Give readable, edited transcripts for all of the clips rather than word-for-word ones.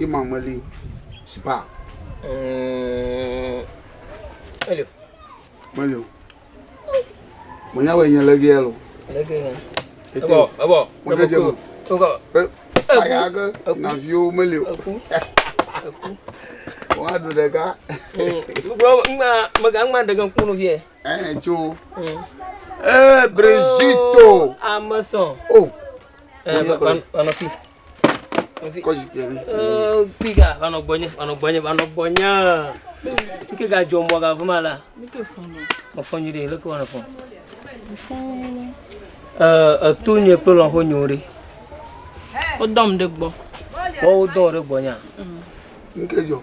Ima meli spa. Elio. Melio. Menya be nye le ge lo. Le ge nya. Ebo, ebo. Mo ge je mo. Aya ge na viwo melio. Eku. Eku. Wa du ɖeka. Bro, ŋma mega ŋma ɖe ge ŋku no vie. Eh, tso. Eh, Brigitte. Ameson. Oh. Eh, va nɔ fi. Kɔ zikpuia nɛ. Eh, kpiga, va nɔ gbɔnye, va nɔ gbɔnye, va nɔ gbɔnye. Nke ga dzɔ mɔ ga vuma la. Nke fɔn nɔ. Mefɔ nyuie ɖe, leke wɔ nèfɔ? Eh, eto nye kple lɔ̃xo nyo ɖe. Wodɔm ɖe gbɔ. Wɔ wodɔ wò ɖe gbɔnyea? Nke dzɔ.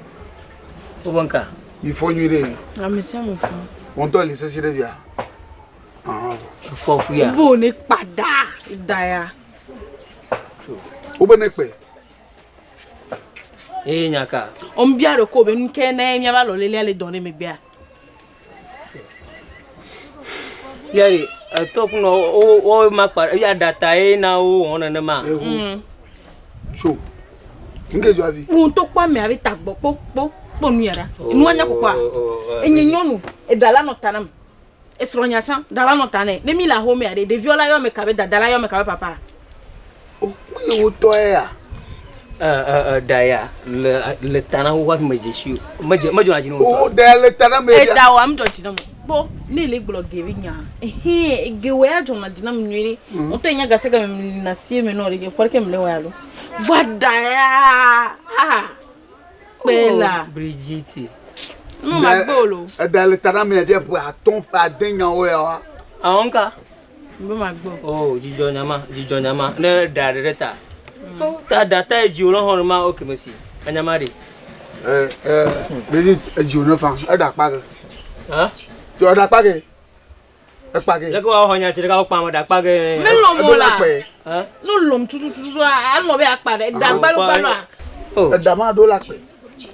Wobe ŋka? Mi fɔ nyuie ɖe. Ame sia ame fɔ. Wò ŋutɔ li sesi ɖe via. Efɔ fu ya. Wo ne kpa da da ya. Wobe ne kpe. Eye nya ka? Ombia ɖe ko be nu ke ne miava lɔ lelia le dɔ ne megbea. Yari etɔ kunɔ wo wo ma kpa eya ɖata ye na wo wɔ nenema. Ehu. Tso. Nke dzɔ avi. Wo ŋutɔ kpɔ amea be tagbɔ kpɔ kpɔ kpɔ nu ya ɖa. Nua nya kpɔkpɔa. Enye nyɔnu eɖa la nɔ ta nam. Esrɔ̃nya tsã, ɖa la nɔ ta nɛ. Ne mi le axomea ɖe, ɖeviwo la yɔ ame ka be dada la yɔ ame ka be papa? O, menye wo tɔe ya. Ɖa ya le le ta na wo hafi medze si o. Medze medzɔna dzi na wo. O, ɖa ya le ta na me. Eɖa wa medzɔ dzi na mo. Kpɔ ne le gblɔ ge be nya. Ehe, ege wɔ ya dzɔna dzi na mi nyuie ɖe. Ŋutɔ nya gase game mi na sie me nɔ ɖe ke kpɔ ɖeke mi le wɔ ya lo. Va ɖa ya. Ha. Kpela. Brigitte. Nu ma gbe o lo. Eɖa le ta na me fia ƒe atɔ̃ ƒe ade nyawo ya wa. Awon ka. Mbe ma gbe o. Oh, dzidzɔ nyama, dzidzɔ nyama. Ne ɖa ɖe ɖe ta. Ta ɖa ta edzi o lɔ hɔn ma oke mesi. Anyama ɖe. Eh eh Brigitte edzi o ne fa. Eɖa kpa ge. Ha? Tso eɖa kpa ge. Ekpa ge. Leke wa xɔ nya tsi ɖeka wokpa ame ɖa kpa ge. Melɔm o Eɖo la. la kpe. Ha? No lɔm tutututu alɔ be akpa ɖe. Ɖa gbalo gbaloa. Oh. Eɖa ma ɖo la kpe.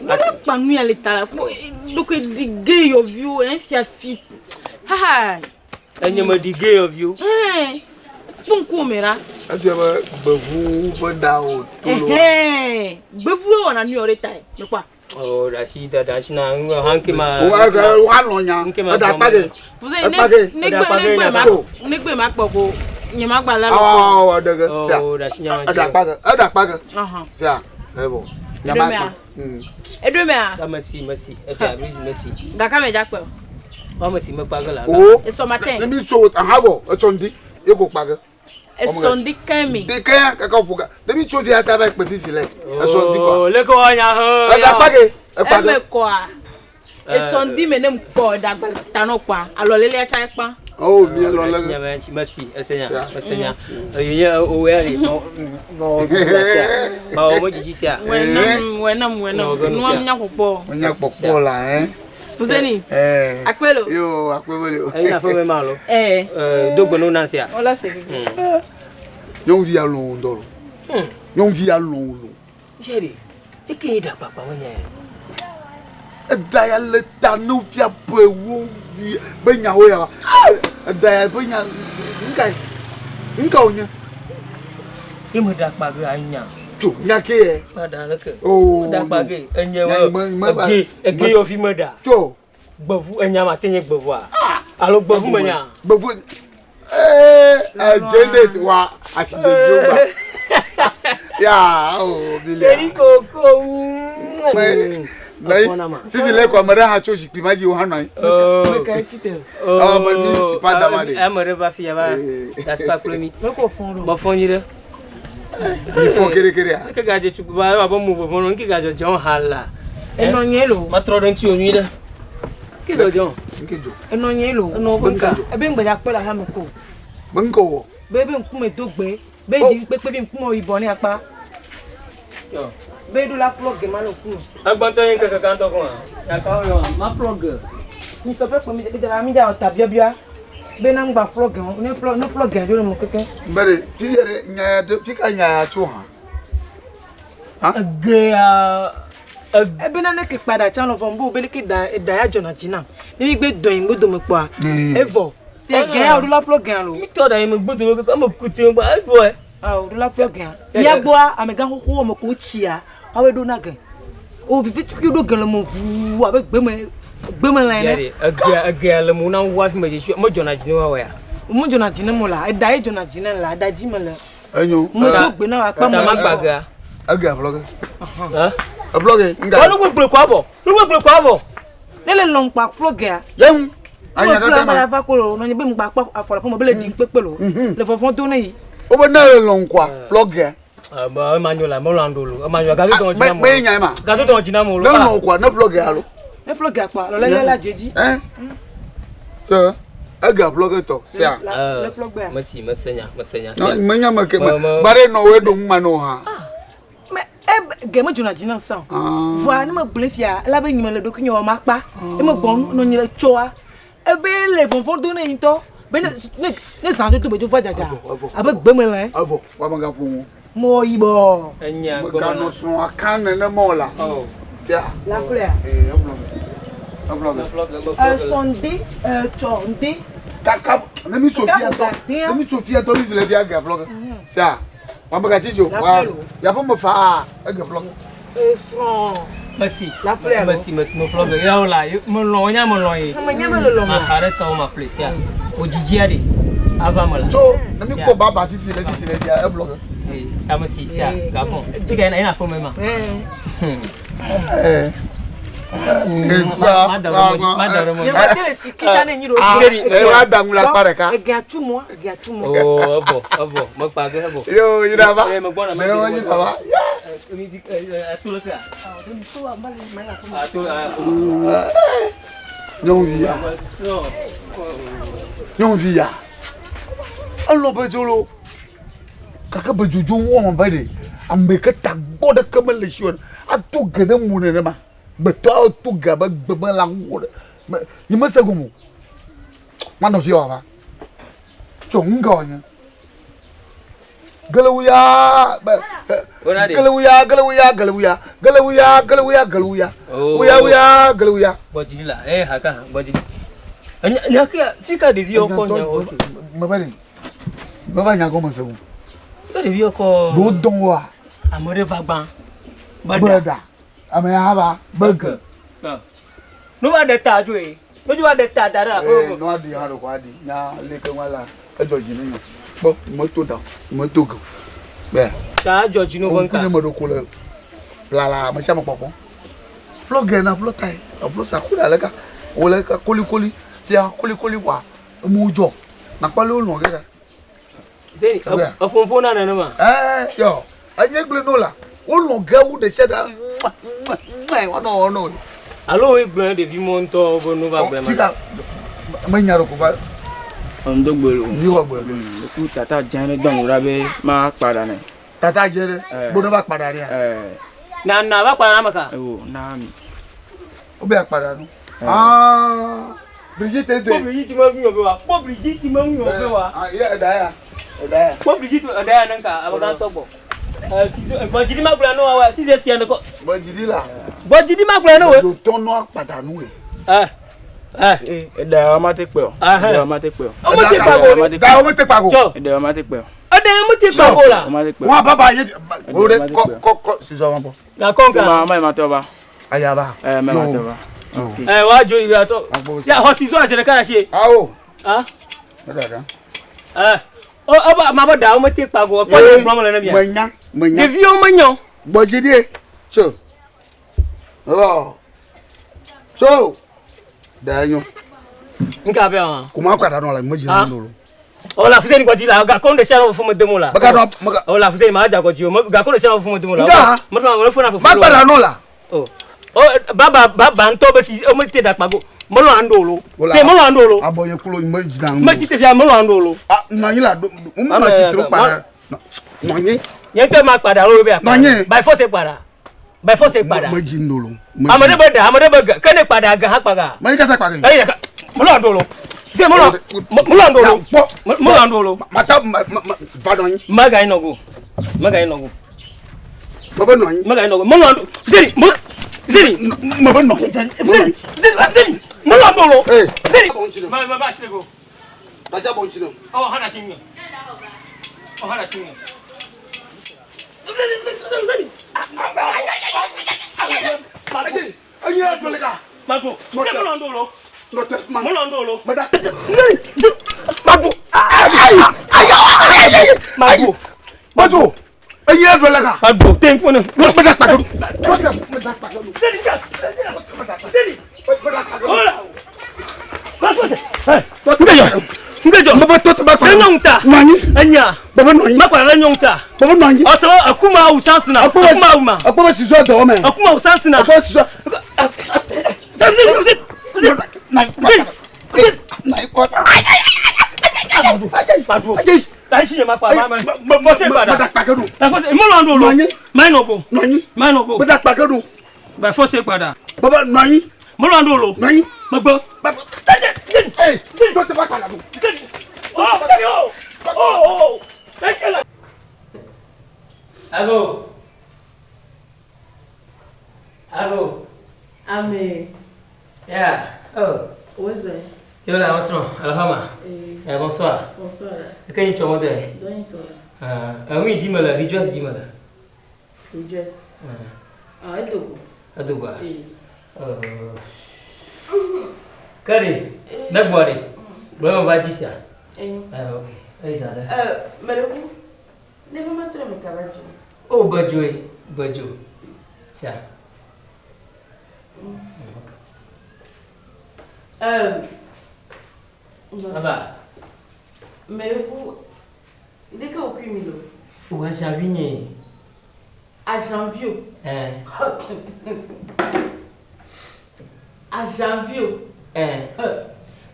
Ɖo la kpa nu ya le ta la. Kpɔ ɖokui ɖi ge yɔviwo ɛ fia fi. Ha. Enye me ɖi ge yɔviwo. Ɛn. Kpɔ ŋkuwò me ɖa. Efia be gbevu ƒe ɖawo to lo. Ɛhɛn. Gbevuwo wɔna nu yɔ ɖe tae. Mekpɔa. Oh, ɖasi da ɖasi na hanke ma. Wa wa lɔ nya. Eɖa kpa ge. Ekpa ge. Ne gbe ne gbe ma ne gbe ma kpɔ ko nye ma gba la. Awɔ ɖe ge. Sia. Oh, ɖasi nya. Eɖa kpa ge. Eɖa kpa ge. Sia. Ebo. Nya ma kpa. Eɖo mea. Ka mesi mesi. Esi abiri mesi. Gaka me dza kpe o. Wa mesi me kpa ge la. O. Esɔ matin. Ne mi tso aha vɔ etsɔ ŋdi ye ko kpa ge. Esɔ ŋdi kɛn mi. Di kɛn kaka ƒo ga. Ne mi tso via ta va kpe fifi lɛ. Esɔ ŋdi kɔa. Oh, leke wa nya he. Eɖa kpa ge. Ekpa ge. Eme kɔa. Esɔ ŋdi me ne mkpɔ eɖa gba ta nɔ kpɔa. Alɔ lelia tsa ekpa. Oh, mi lɔ le. Nya me mesi esenya esenya. Eyi nye o ya li. No no sia. Ma o mo dzidzi sia. Wɛnam wɛnam wɛnam. Nua nya kpɔkpɔ. Nya kpɔkpɔ la hein. Fuseni. Eh. Akpelo. Yo, akpelo le. Eyi na feme ma lo. Eh. Eh, dogbe no na sia. Ola se. Nyɔnuvi ya lɔ̃ ŋutɔ lo. Nyɔnuvi ya lɔ̃ lo. Jerry, eke yi ɖa kpakpa menye. Eɖa ya le ta ne wofia be wo be nyawo ya. Eɖa ya be nya nka nka wonye. Ye me ɖa kpa ge anya. Tso nya ke ye. Kpa ɖa leke. Oh. Ɖa kpa ge enye Nya wo. me- me- Ege ege me- yɔ fi me ɖa. Tso. Gbevu enya ma te nye gbevua. Alo gbevu me nya. Gbevu. Ee, Janet wa asidzedzi gba. Ya o bilia. Cheri koko. Nayi fifi le ko ame ɖe hã tso zikpui ma dzi wo hã nɔ anyi. Oh, me mi si pa dama ɖe. Ame ɖe va fia va daspa kple mi. Mefɔ nyui ɖe. Mi fɔ kerekerea. Nke gadze tsu ba ba mu vɔvɔ no nke gadze dzɔ ha la. Enɔ nye lo. Matrɔ ɖe ŋuti o nyui ɖe. Nke dzɔdzɔ. Nke dzɔ. Enɔ nye lo. Enɔ ƒe ŋka. Ebe ŋgbedza kpɔ le hame ko. Be ŋkɔ wɔ. Be be ŋkume do gbe. Be dzi kpekpe be ŋkume yibɔ ne akpa. Be ɖo la plɔ ge ma le ŋkume. Agbɔntɔ ye ŋkeke gãtɔ kɔa. Gake wo ma plɔ ge. Mi sɔ ƒe kpe mi de mi dza ta biabia. Be na ŋgba plɔ ge ne plɔ ne plɔ ge dzo le mo keke. Be ɖe fi ɖe nya ya ɖe fi ka nya ya tso hã. Egea Ebe na ne ke kpa ɖa tsã lɔ vɔ mbo be leke ɖa eɖa ya dzɔna dzi nam. Ne mi gbe dɔe ŋgbe dome kpɔa. Evɔ. Fia ge ya ɖo la plɔ gea lo. Mi tɔ ɖa yi me gbe dome keke ame kute gba evɔ. Awo ɖo la plɔ gea. Mia gbɔa amegã xoxo wɔme ko tsia. Woawoe ɖona ge. O vivi tukui ɖo ge le mo vuu abe gbeme gbemelã ene. Yari, egea egea le mo na wu hafi medze si medzɔna dzi ne woawɔ ya. Medzɔna dzi ne mo la, eɖa ye dzɔna dzi ne la, eɖa dzi mele. Enyo. Medo gbe na wò akpa Ta me. magba gea. Egea ƒlɔ ge. Hã? Eƒlɔ ge. Nga. Wɔ nugbegble kɔ abɔ. Nugbegble kɔ abɔ. Ne le lɔm kpa ƒlɔ gea. Yeŋu. Anya kaka ma. Va ko lo, nɔ nye be ŋgba kpɔ afɔ le ƒome be le ɖim kpekpe lo. Le vɔvɔ̃ do ne yi. Wobe ne le lɔm kɔa ƒlɔ gea. Ebe ema nyo la, melɔ̃ ŋɖo lo. Ema nyo, gadodo ŋɔdzi na mo. Me nya ema. Gadodo ŋɔdzi na mo lo. Ne lɔ̃ kɔa ne ƒlɔ gea lo. Ne ƒlɔ gea kɔa, lɔlele la dze dzi. Ɛ. Se ege ƒlɔ ge tɔ sea. Le ƒlɔ gbea. Mesi mese nya, mese nya sia. Menya me ke me. Ba ɖe nɔ woe ɖo ŋu ma nɔ hã. Me e ge me dzona dzi na ŋsã o. Vɔa ne megblɔe fia, ela be nye me le ɖokuinye wɔm akpa. Eme gbɔn nɔ nye le tsɔa. Ebe le vɔvɔ̃ do ne ŋutɔ. Be ne ne ne zã dodo be dzo va dzadza. Abe gbemelã. Evɔ wa megaƒo ŋu. Mɔ yibɔ. Enya gbemelã. Meganɔ srɔ̃a kan nenema o la. Sia. La ƒlea. Ee eƒlɔ ge. Eƒlɔ ge. Esɔ ŋdi etsɔ ŋdi. Kaka ne mi tso fia ŋutɔ ne mi tso fia ŋutɔ mi vi le fia ge ƒlɔ ge. Sia. Wa megatsi dzo wa yaƒe me faa ege ƒlɔ ge. Esrɔ̃. Mesi. Mesi mesi meƒlɔ ge. Yawo la melɔ̃ nya melɔ̃ ye. Ame nya mele lɔ̃. Maxa ɖe tɔwo ma ƒle sia. Odzidzia ɖe ava me la. Tso ne mi kpɔ baba fifi le fifi le fia eƒlɔ ge. Ee tamesi sia gakɔ. Fika yina yina aƒeme ma. Ee. Yo yina va. Mɛ yina va. Nyɔnuvi ya. Nyɔnuvi ya. Elɔ be dzolo. Gake be dzodzo wɔm be ɖe ame ke tagbɔ ɖeke mele si o ato ge ɖe mo nenema. Gbetɔawo to ge abe gbemelã ŋu ɖe. Me nye mese gɔme o. Manɔ fi wòava. Tso nu ka wònye? Gelewuya be gelewuya gelewuya gelewuya gelewuya gelewuya gelewuya wuya wuya gelewuya. Gbɔdzi la eh haka hã gbɔdzi. Nya nya ke fi ka ɖeviwo kɔ nyawo tso. Mebe ɖe meva nya gɔme se o. Fi ka ɖeviwo kɔ. Ɖewo dɔn woa. Ame ɖe va gbã. Be ɖa. Ame ya va be ge. Nu va ɖe ta dzoe. Nu va ɖe ta da ɖe. Ee nua ɖi hã ɖe kɔ aɖi nya leke ŋua la edzɔ dzi ne nya. Kpɔ meto ɖa meto ge. Bɛ. Ta edzɔ dzi no be nka. Ŋkunye me ɖo ko le lala ame sia ame kpɔkpɔ. Ƒlɔ ge na ƒlɔ tae. Eƒlɔ saku ɖe aleka. Wole kolikoli tia kolikoli wa emuwo dzɔ. Nakpɔ ale wolɔ ge ɖa. Seni eƒoƒo na nenema. Ɛɛ yɔ enye gblẽ no la wolɔ ge wu ɖe sia ɖe wɔnɔ wɔnɔ. Alo woe gblẽ ɖevi mɔ ŋutɔ be nu va gblẽ ma. Fika menya ɖo ko va. Ŋdogbe lo. Mi xɔ gbe. Ku tata dze ɖe dɔn ɖa be ma kpa ɖa nɛ. Tata dze ɖe bo ne va kpa ɖa nɛ. Na na va kpa ɖa na me ka. Ewo na mi. Wo be akpa ɖa nu. Ah Brigitte do. Kpɔ Brigitte me ŋu be wa. Kpɔ Brigitte me ŋu be wa. Ah ye eɖa ya. Eɖa ya. Kpɔ Brigitte eɖa ya ne nka ame gã tɔ gbɔ. Gbɔdzidi ma gblɔ ne wa wa sise sia ne kɔ. Gbɔdzidi la. Gbɔdzidi ma gblɔ ne wo. Yotɔ nɔ akpada nu ye. Eɖa ya ma te kpe o. Eɖa ya ma te kpe o. Ɔmɔ te kpa go. Ɖa ɔmɔ te kpa go. Eɖa ya ma te kpe o. Eɖa ya ma te kpa go la. Wa baba ye o de kɔ kɔ kɔ sizɔ ma bɔ. Na kɔ nka. Ma ma ma tɔ ba. Ayaba. Ɛ mɛ ma tɔ ba. Ɛ wa jo yi atɔ. Ya xɔ sizɔ ase ɖeka ɖe si. Awo. Ah. Ne ɖa. Ɛ o ɔba ma bɔ da wo mete kpa go kpɔ ne gblɔm le ne mia. Menya menya. Ɖeviwo menyo. Gbɔdzidi tso. Ɔ. Tso. Da nyo. Nka bɛ wa. Kuma akɔ da nɔ la me dzi na nolo. O la fuseni gbɔdzi la gakɔ ɖe sia ɖe fofo me dem o la. Mega nɔ mega. O la fuseni ma dza gbɔdzi o gakɔ ɖe sia ɖe fofo me dem o la. Nga. Me tɔ me fona fofo. Ma gba da nɔ la. O. O baba baba ŋutɔ be si o me te da kpago. Melɔ ando lo. Te melɔ ando lo. Abɔ ye kulo me dzi na. Me tsi te fia melɔ ando lo. Ah nɔ anyi la do mo ma tsi tro kpa ɖe. Nɔ anyi. Nye ŋutɔ ma kpa ɖa alo be akpa. Nɔ anyi. By force kpa ɖa. By force kpa ɖa. Me dzi ndo lo. Ame ɖe be ɖa ame ɖe be ge ke ne kpa ɖa ge hã kpa ga. Me yi kata kpa ge. Eyi ɖeka melɔ ando lo. Te melɔ melɔ ando lo. Melɔ ando lo. Mata ma ma va nɔ anyi. Mega yi nɔ go. Mega yi nɔ go. Me be nɔ anyi. Mega yi nɔ go. Melɔ ando. Zeri mo Zeri. Me be nɔ anyi. Zeri Zeri melɔ ando lo. Zeri. Ma ma ba si go. Basi abɔ ŋuti nɔ. Ɔ hana si ŋu. Ɔ hana si ŋu. Mado. Nɔte. Ne mo lɔn do lo. Nɔte fi ma. Mo lɔn do lo. Meda. Mado. Ayi ayi ayi ayi. Mado. Mado. Eyi yɛ dɔ la kan. Mado. Ten fone. Meda kpa do. Meda kpa do. Seli ka. Seli. Hola. Maso. Hey. Ngejo. Ngejo. Mbɛ tɔ tɛ bɛ Ne nyɔŋ ta. Nɔanyi. Enya. Bɛbɛ nɔanyi. Makɔla le nyɔŋ ta. Bɛbɛ nɔanyi. Ɔsɛ akuma awu sansina. Akuma awu ma. Akpɔ bɛ sisɔ dɔwɔ mɛ. Akuma awu sansina. Akpɔ bɛ sisɔ. Mado. Ayi si ma pa ma ma. Fɔse gbada. Meda kpa ke do. Fɔse mo lɔn do lo. Nɔanyi. Mayi bo. Nɔanyi. Mayi bo. Meda kpa ke do. Ba fɔse gbada. Bɛbɛ nɔanyi. Mo lɔn do lo. Nɔanyi. Megbe. Ee tɔ tɛ bɛ kpa la do. Allô. Allô. Ame. Yeah. Oh. Oze. Yo là, bonsoir. Alors, Eh, bonsoir. Bonsoir. Qu'est-ce que tu as demandé? Donne ça. Ah, oui, dis-moi là, Rejoice, dis-moi là. Rejoice. Ah, Edogo. Edogo. Eh. Kari, ne boire. Vraiment, on va dire ça. Eh. Ah, ok. Allez, ça va. Mereku. Ne va ma tro me kavaji. Oh, Bajo, Bajo. Tiens. Non. Ah bah. Mereku. Dès que au milo. Ouais, janvier. À janvier. Hein. À janvier. Hein.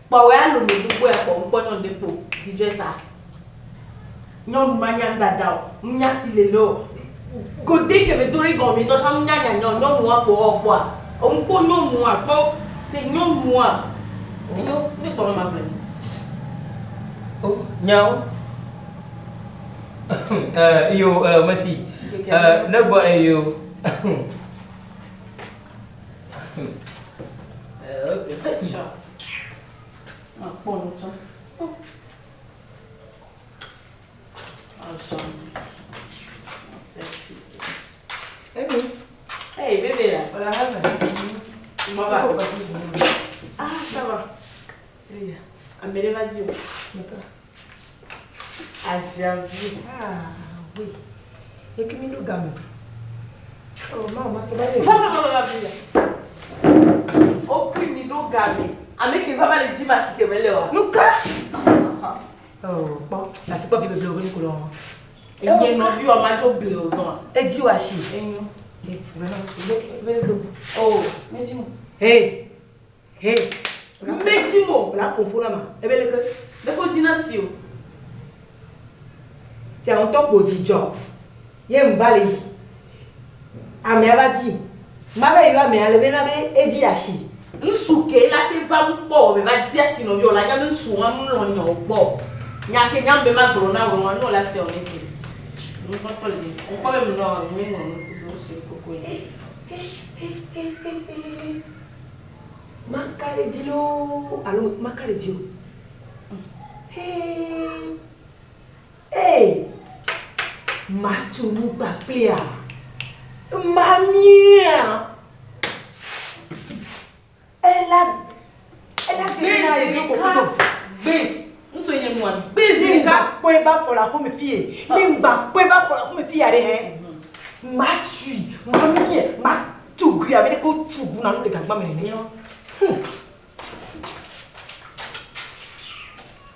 Kpɔwɛ alo me gbogbo ɛkpɔ ŋkpɔ nyɔnu ɖe kpo dzidzɔe sa. Nyɔnu ma nya nuɖaɖa o, nunya si le le o. Gode ke me do ɖe gɔme ŋutɔ tsã nunya nyanya nyɔnua kpo wɔ kpɔa. Ŋkpɔ nyɔnua kpɔ se nyɔnua. Enyo ne kpɔ ma gblɔe. Oh, nyawo. Yo, merci. Ne bɔ yo. Ok. Makpɔ nu tsã. Azɔ. Hey bébé là. Voilà, Comment va? Ah, ça va. Amélie va dire. À janvier. Ah, oui. Et que nous gamme. Oh, maman, tu vas aller. Va, va, va, va, va. Au prix Milo gamme. Amé qui va pas le dire ma si que me le wa. Nous ka. Oh, bon, là c'est pas bébé bleu nous colon. Et bien non vu on m'a dit bleu aux gens. Et dis washi. Et Et maintenant, venez que Oh, mais dis-moi. Hey. Hey. Mais dis-moi. La pompo là ma. Et bien que Mais faut dire si. Tiens, on t'en dit job. Ye mbali. Ame abadi. Ma be yo ame ale be na be edi ashi. Nsu ke la te va ŋkpɔ be va di asi nɔvi o la nya be ŋsu wa ŋu lɔ nya o gbɔ. Nya ke nya be ma gblɔ na wo wa n'o la se o ne se. Nukpɔkpɔ le ŋkpɔ be mu nɔ mi nɔ nu se koko ye. Makare di lo. Alo makare di o. Hey. Hey. Ma tu nu gba ple a. Ma mia. Elle a Gbe ŋsu ye nye nua ni. Gbe zi nka kpɔe ba fɔ la ko me fi ye. Ni ngba kpɔe ba fɔ la ko me fi ya de hɛn. Ma tui, ma mie, ma tugui abe ne ko tugu na nu le gagba me nene.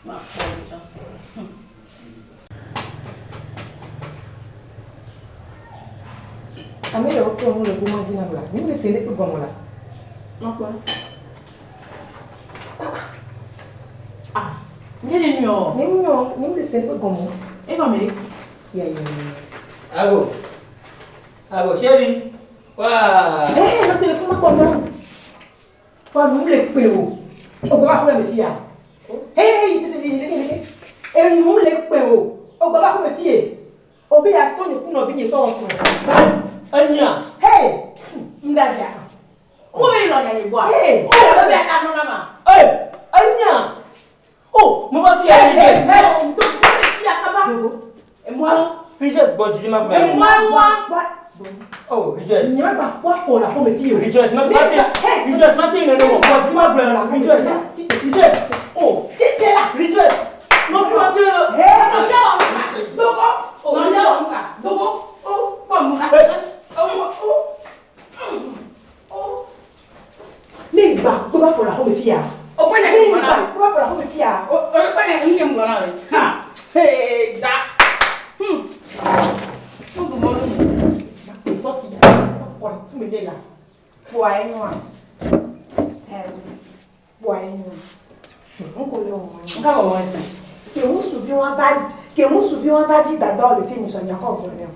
Ma kpɔ o tsã se. Ame ɖewo kple nu le goma dzi na la. Mi le se ne ƒe gɔme la. Ma kpɔ. Ah, nye le nyɔ. Ne nyɔ, ne mi le se ne ƒe gɔme. Egɔme ɖe. Ya ya ya. Allô. Allô, chérie. Wa. Eh, na téléphone ma kpɔ na. Wa nu le kpe o. O gbɔ ba ƒe me fia. Hey, enu le kpe o. O gbɔ ba ƒe me fie. O be ya sɔ nye ku nɔvi nye sɔ wɔ srɔ̃. Enya. Hey, ndaja. Wo be lɔ nya nye gbɔa. Hey. O yɛrɛ be ala nɔ na ma. Eh, enya. Oh, mo va fi Hey, ya. hey, hey, ŋdɔ fi ya kaba. Dogo. Emua. Princess bɔ didi ma gblɔ. Emua wa. Wa Oh, Rejoice. Nye ma gba kpɔ afɔ le aƒeme fi o. Rejoice, ma ma te. Rejoice, ma te nene wɔ. Bɔ dzi ma gblɔ la. Rejoice. Rejoice. Oh. Tete la. Rejoice. Nɔvi ma te. He, nɔvia wɔ nu ka? Dogo. Nɔvia wɔ nu ka? Dogo. O, kpɔ nu ka? O, o. O. Ne gba kpɔ ba fɔ le aƒeme fi ya. O kpɔ nya Ne ke ŋgɔ gba na kpɔ ba fɔ le aƒeme fi ya. o. O kpɔ nya ke ŋgɔ na o. Ha. Hey, da. Mo dùn mọ́ lónìí. Sɔsi. Sɔkɔ tún mi lé la. Kpɔa enyoa. Kpɔa enyoa. Ŋko le wɔn. Nka wọ̀ wọ́n ẹsẹ̀. Ke ŋutsuvi wa va ke ŋutsuvi wa va dzi dadawo le fi mi sɔ nyakɔ gblɔ ne o.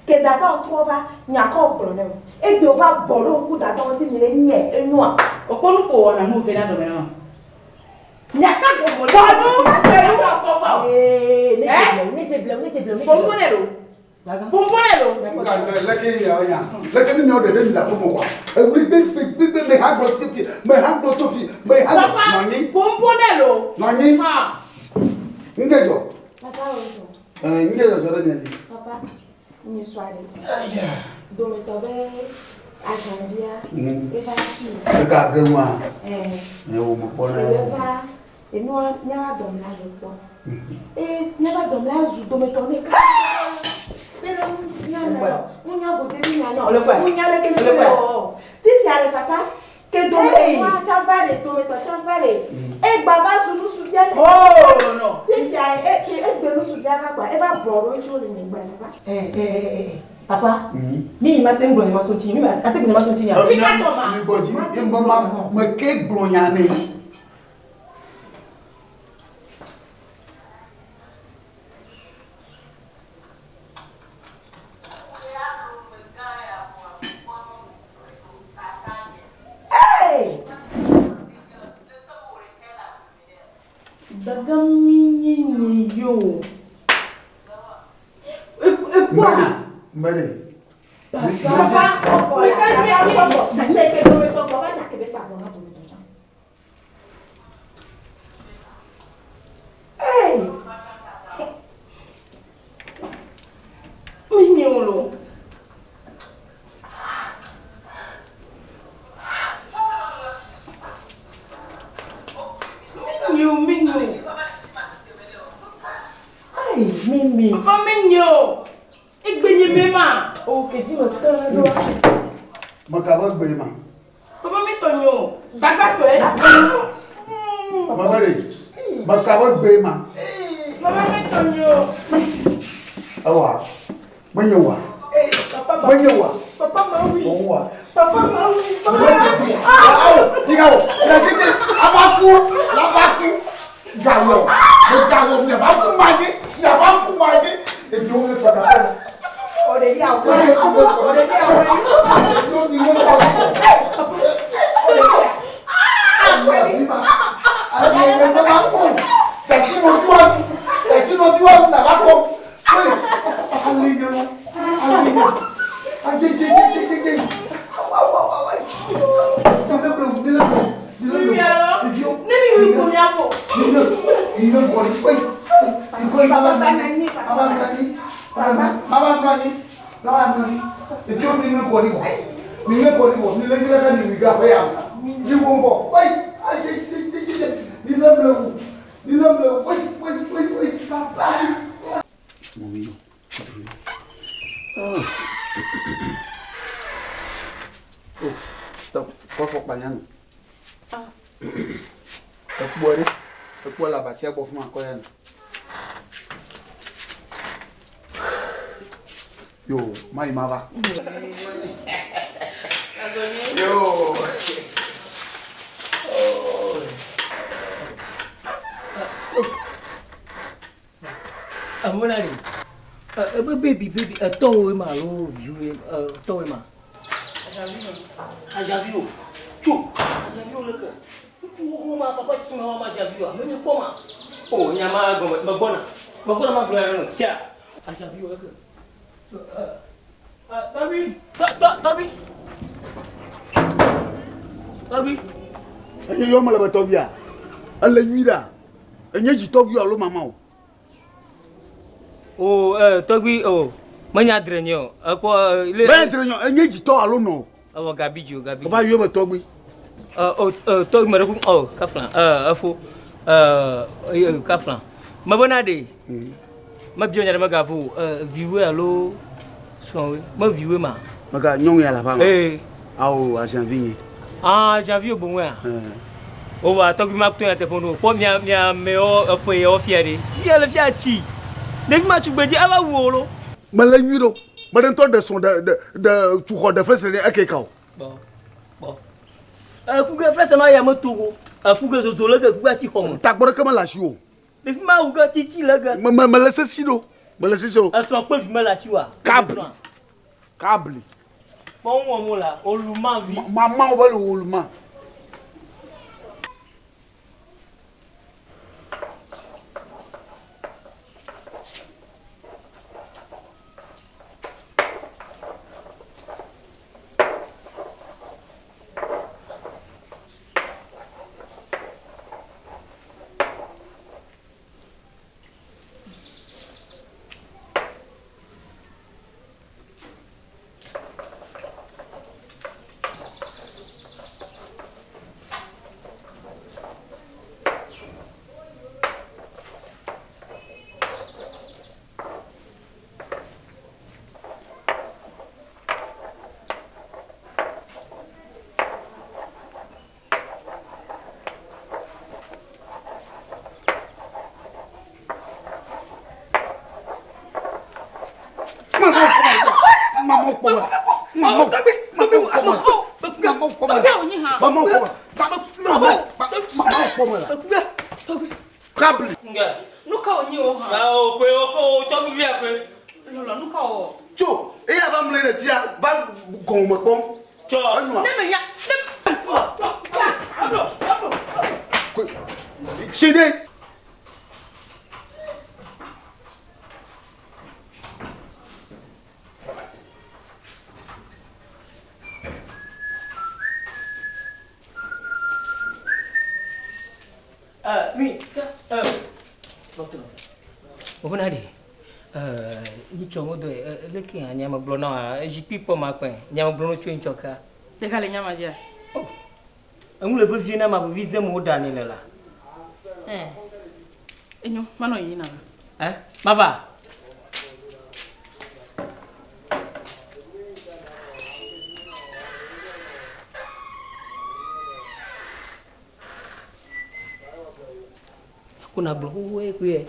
Ke dadawo trɔ va nyakɔ gblɔ ne o. Egbe wo va bɔ ɖe ŋku dadawo ŋuti mi le nye enyoa. Òpó nu kò wọ̀ nà nù fẹ́ náà dọ̀mẹ́ náà. Nyaka gɔmɔ le. Bɔnu maselu. Ee, ne dze blewu, ne dze blewu, ne dze blewu. Bonbon ne lo. Bonbon ne lo. Nka leke ya ya leke ni miawo ɖeɖe mi le aƒeme wa ewuli gbegbegbegbe me ha gblɔ to fi me ha gblɔ to fi me ha gblɔ Papa, nɔ anyi bonbon ne lo. nɔ anyi Ha. ŋke dzɔ Papa wo sɔ. ɛɛ ŋke dzɔdzɔ ɖe mia dzi. Papa, nye sɔ aɖe. Dometɔ be azãvia eva si. Eka ge ŋua Ɛɛ. ne wo me kpɔ na ye o. Eva enua míava dɔme la le kpɔ. Ee míava dɔme la zu dometɔ ne ka. Bena ŋunya le ŋunya gode mi nya nɔ. Ŋunya le kele kele o. Fifia le papa ke dometɔ tsa va le dometɔ tsa va le. Egba va zu nusuvia le. Oh no. Fifia e ke egbe nusuvia va kpa eva bɔ ɖo ŋutsu le nyigba le va. Ee, papa. Mi ma te ŋgblɔ nye ma so ŋuti, mi ma ate gblɔ nye ma so ŋuti nya. Fika tɔ ma. Mi gbɔ dzi ye ŋgbɔ ma me ke gblɔ nya ne. Ee! Dada mi nye nye yo. Mbɛ de mbɛ de. Papa kɔkɔ ya papa kɔkɔ. Ne ke dometɔ gbɔ va nya ke be kpa gbɔ na dometɔ tsã. Ee. Mi nye o lo. Mi nye o, mi nye o. Ayi, mi mi. Papa mi nye o. Egbe nye me ma. O ke dzi me tɔ ɖe ɖo. Me ka be gbe ma. Papa mi tɔ nye o. Dada tɔ ye. Me be de me ka be gbe ma. Papa mi tɔ nye o. Ewa menye wa Ee, papa ma. menye wa Papa ma wi. òun wa. Papa ma wi. Papa ma wi. Awo ìyàwó ìyàsíkè abaku labaku gawọ gawọ yàrá kú ma dé yàrá kú ma dé èdè òun lè padà bọ̀. O ɖevi awɔ. O ɖevi awɔ. Yóò ní wọn kọ. Mi alɔ. Ne mi wi ko mi afɔ. Ekpɔ ɖe, ekpɔ le abatia gbɔ fún ma kɔ ya nɔ. Yo, mayi ma va. Yo. Amona de. Ebe baby baby etɔwoe ma alo viwoe etɔwoe ma. Azavi o. Tso. Azavi o leke. Ŋutsu xoxo ma papa tsi ma wa ma azavi o. Ame mi kpɔ ma. O nya ma gɔme megbɔna. Megbɔna ma gblɔ ya nɔ tia. Azavi o leke. Tɔbi tɔ tɔbi. Tɔbi. Enye yɔ mele be tɔgbia. Ele nyui ɖa. Enye dzi tɔgbui alo mama o. O tɔgbi o. Menya dre nye o. Ekpɔ le. Menya dre nye o. Enye dzitɔ alo nɔ o. Ewɔ gabi dzi o gabi. Eva yɔ be tɔgbi. Ɔ ɔ tɔgbi me ɖe ku ɔ kafla ɛ efo ɛ kafla. Mebena ɖe. Mebia nya ɖe megavo ɛ viwoe alo srɔ̃woe. Me viwoe ma. Mega nyɔnu ya le aƒea me. Ee. Ao aziãvi nye. Ah aziãvi wo boŋue. Wova tɔgbi ma to nyateƒe nu kpɔ mia mia amewo eƒe yawo fia ɖe. Fia le fia tsi. Ɖevi ma tugbe dzi eva wu wo lo. Mele nyui ɖo. Meɖe ŋutɔ ɖe srɔ̃ ɖe ɖe ɖe tuxɔ ɖe fesre ɖe eke ka o. Kpɔ kpɔ. Ekuge fesre ma ya me togo. Ekuge zozo le ge kuge atsi xɔ me. Tagbɔ ɖeke mele asi o. Ɖevi ma wu ge tsitsi le ge. Me me mele sesi ɖo. Mele sesi ɖo. Esrɔ̃ kpe vi mele asi oa? Kabli. Kabli. Kpɔ ŋu wɔm wola, oluma vi. Mama wo be le oluma. Tso eya va mle ɖe fia va gɔme kpɔm. Tso. Enyoa. Ne menya ne. Tsi ɖe. Wobena ɖe nyitsɔ ŋdɔ leke hã nya megblɔ na wa zikpui kpɔ ma kpɔe nya megblɔ no tso nyitsɔ kea. Ɖeka le nya ma dzia. Oh. Enu le vevie na ma vevi zem wo ɖa ne le la. Eh. Enyo, manɔ yina. Eh, mava. Aku nak gblɔ xoxoe koe.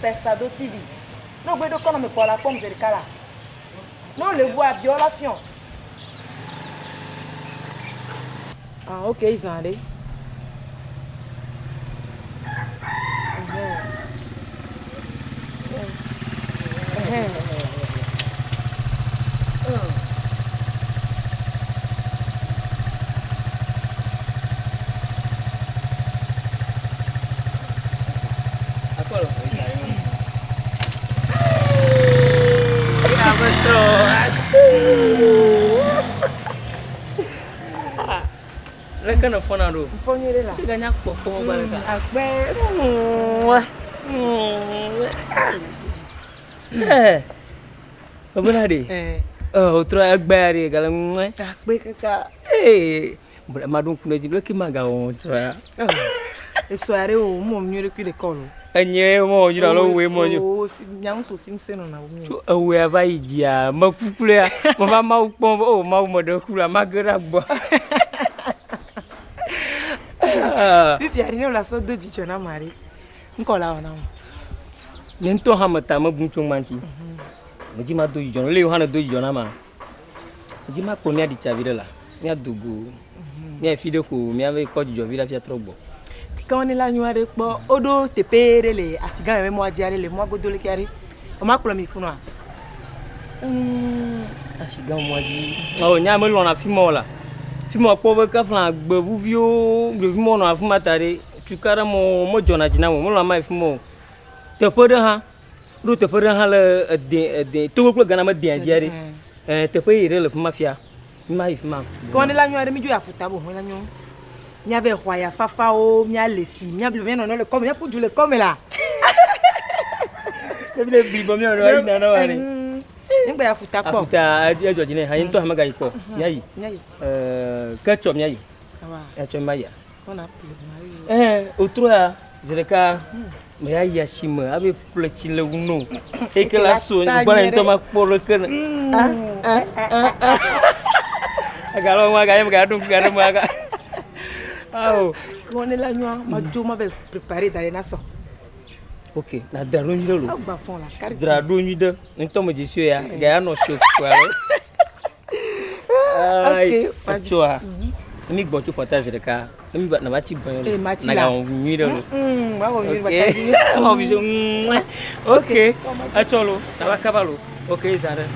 Festado TV. No gbe do kɔnɔ me kpɔ la kpɔm zi ɖeka la. Ne wole ʋua abiɔ la fiɔ. Ah ok zã ɖe. Leke ne fɔna ɖo? Fɔ nyuie ɖe la. Ega nya kpɔkpɔ gba ɖeka. Akpe. Ebena ɖe. Wotrɔ egbea ɖe gale ŋue. Akpe kaka. Ee, maɖo ŋku ɖe dzi leke magawɔ trɔ ya. Esɔ aɖe wo mɔ nyuie ɖe kui ɖeka o. Enye mɔ nyuie alo woe mɔ nyuie. O si nyaŋu so sim se nɔna wo mi. Tso ewɔe va yi dzia mekuklea meva Mawu kpɔm o Mawu meɖe ku la mage ɖe agbɔ. Fifia ɖi ne wòle asɔ do dzidzɔ na ame ɖe, ŋkɔ la wɔ na wò. Nye ŋutɔ hã meta mebu tso ŋma ŋuti. Medzi ma do dzidzɔ na lé hã ne do dzidzɔ na ma. Medzi ma kplɔ mía ɖi tsa vi ɖe la, mía do go. Mía fi ɖe ko mía va kpɔ dzidzɔ vi ɖe hafi atrɔ gbɔ. Ke ne la nyɔa ɖe kpɔ woɖo teƒe ɖe le asigã me mɔa dzi aɖe le mɔa godo leke aɖe. Woma kplɔ mi funua. Asigã mɔa dzi. Ɔ nya melɔna afi ma o la. Fi ma kpɔ be kafla gbevuviwo ɖevi mɔ nɔ afi ma ta ɖe tukaɖa mɔ medzɔna dzi na mo melɔna ma fi ma o. Teƒe ɖe hã ɖo teƒe ɖe hã le ede ede Togo kple Ghana me dea dzi aɖe. Ɛ teƒe yi ɖe le fi ma fia. Mi ma yi fi ma. Ke ne la nyɔa ɖe mi dzo ya ƒuta bo la nyɔ. Mía ve xɔ ya fafawo, mía le si, mía bli mía nɔ le kɔme, mía ƒu du le kɔme la. Ke mi le bli bɔ mía nɔ yi na na wa ɖe. Ne gbe ya ƒuta kpɔ. Aƒuta edzɔ dzi ne hã ye ŋutɔ hã megayi kpɔ. Mía yi. Mía yi. Ke tsɔ mía yi. Awa. Etsɔ ma yia. Kɔna ƒle ma yi. Ɛ otrɔ ya zi ɖeka me ya yi asime abe ƒle tsi le wu no. Eke la so gbɔna ŋutɔ ma kpɔ ɖeke ne. Agalɔ ŋu aga ye mega ɖo ŋku ga ɖe mu aga. Awo. Ke ne la nyɔa, ma dzo ma ve préparer da ɖe na sɔ. Ok, na dra ɖo nyui ɖe lo. Agba fɔn la carte. Dra ɖo nyui ɖe. Ŋutɔ me dzi sue ya, ga ya nɔ sue kɔa lo. Ok, Etsɔa. Mi gbɔ tso xɔta zi ɖeka. Ne mi va na va tsi gbɔ Eh, ma tsi na la. ga wɔ nyui ɖe lo. Ma wɔ nyui Ok. ba ta Wɔ bisou. Ok. Etsɔ lo. Ava kaba lo. Ok, zã ɖe.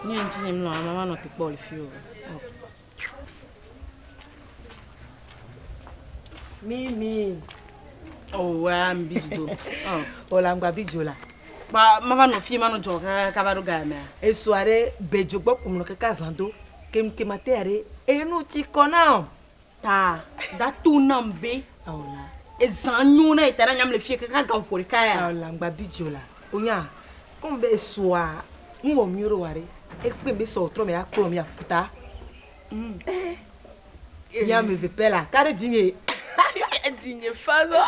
Nye ŋuti nye mlɔ ama manɔ te kpɔ le fi o. Mimi. Oh, wa mi bi do. O la ŋgba bi dzo la. Ba ma va nɔ fi ma nɔ dzɔ kaka va ɖo ga mea. Esu aɖe be dzo gbɔ kum nɔ kaka zã do. Kem kem ate aɖe enu ti kɔ na o. Ta da to nam be. Awo la. Ezã nyo na ita na nyam le fi kaka ga ƒo ɖeka ya. Awo la ŋgba bi dzo la. O nya. Comme be esua ŋu wɔ mi ɖo wa ɖe. Ekpe be sɔ trɔ me akplɔ mi aƒuta. Mía ame eve pɛ la. Ka ɖe dzinye. Dzinye fa zɔ.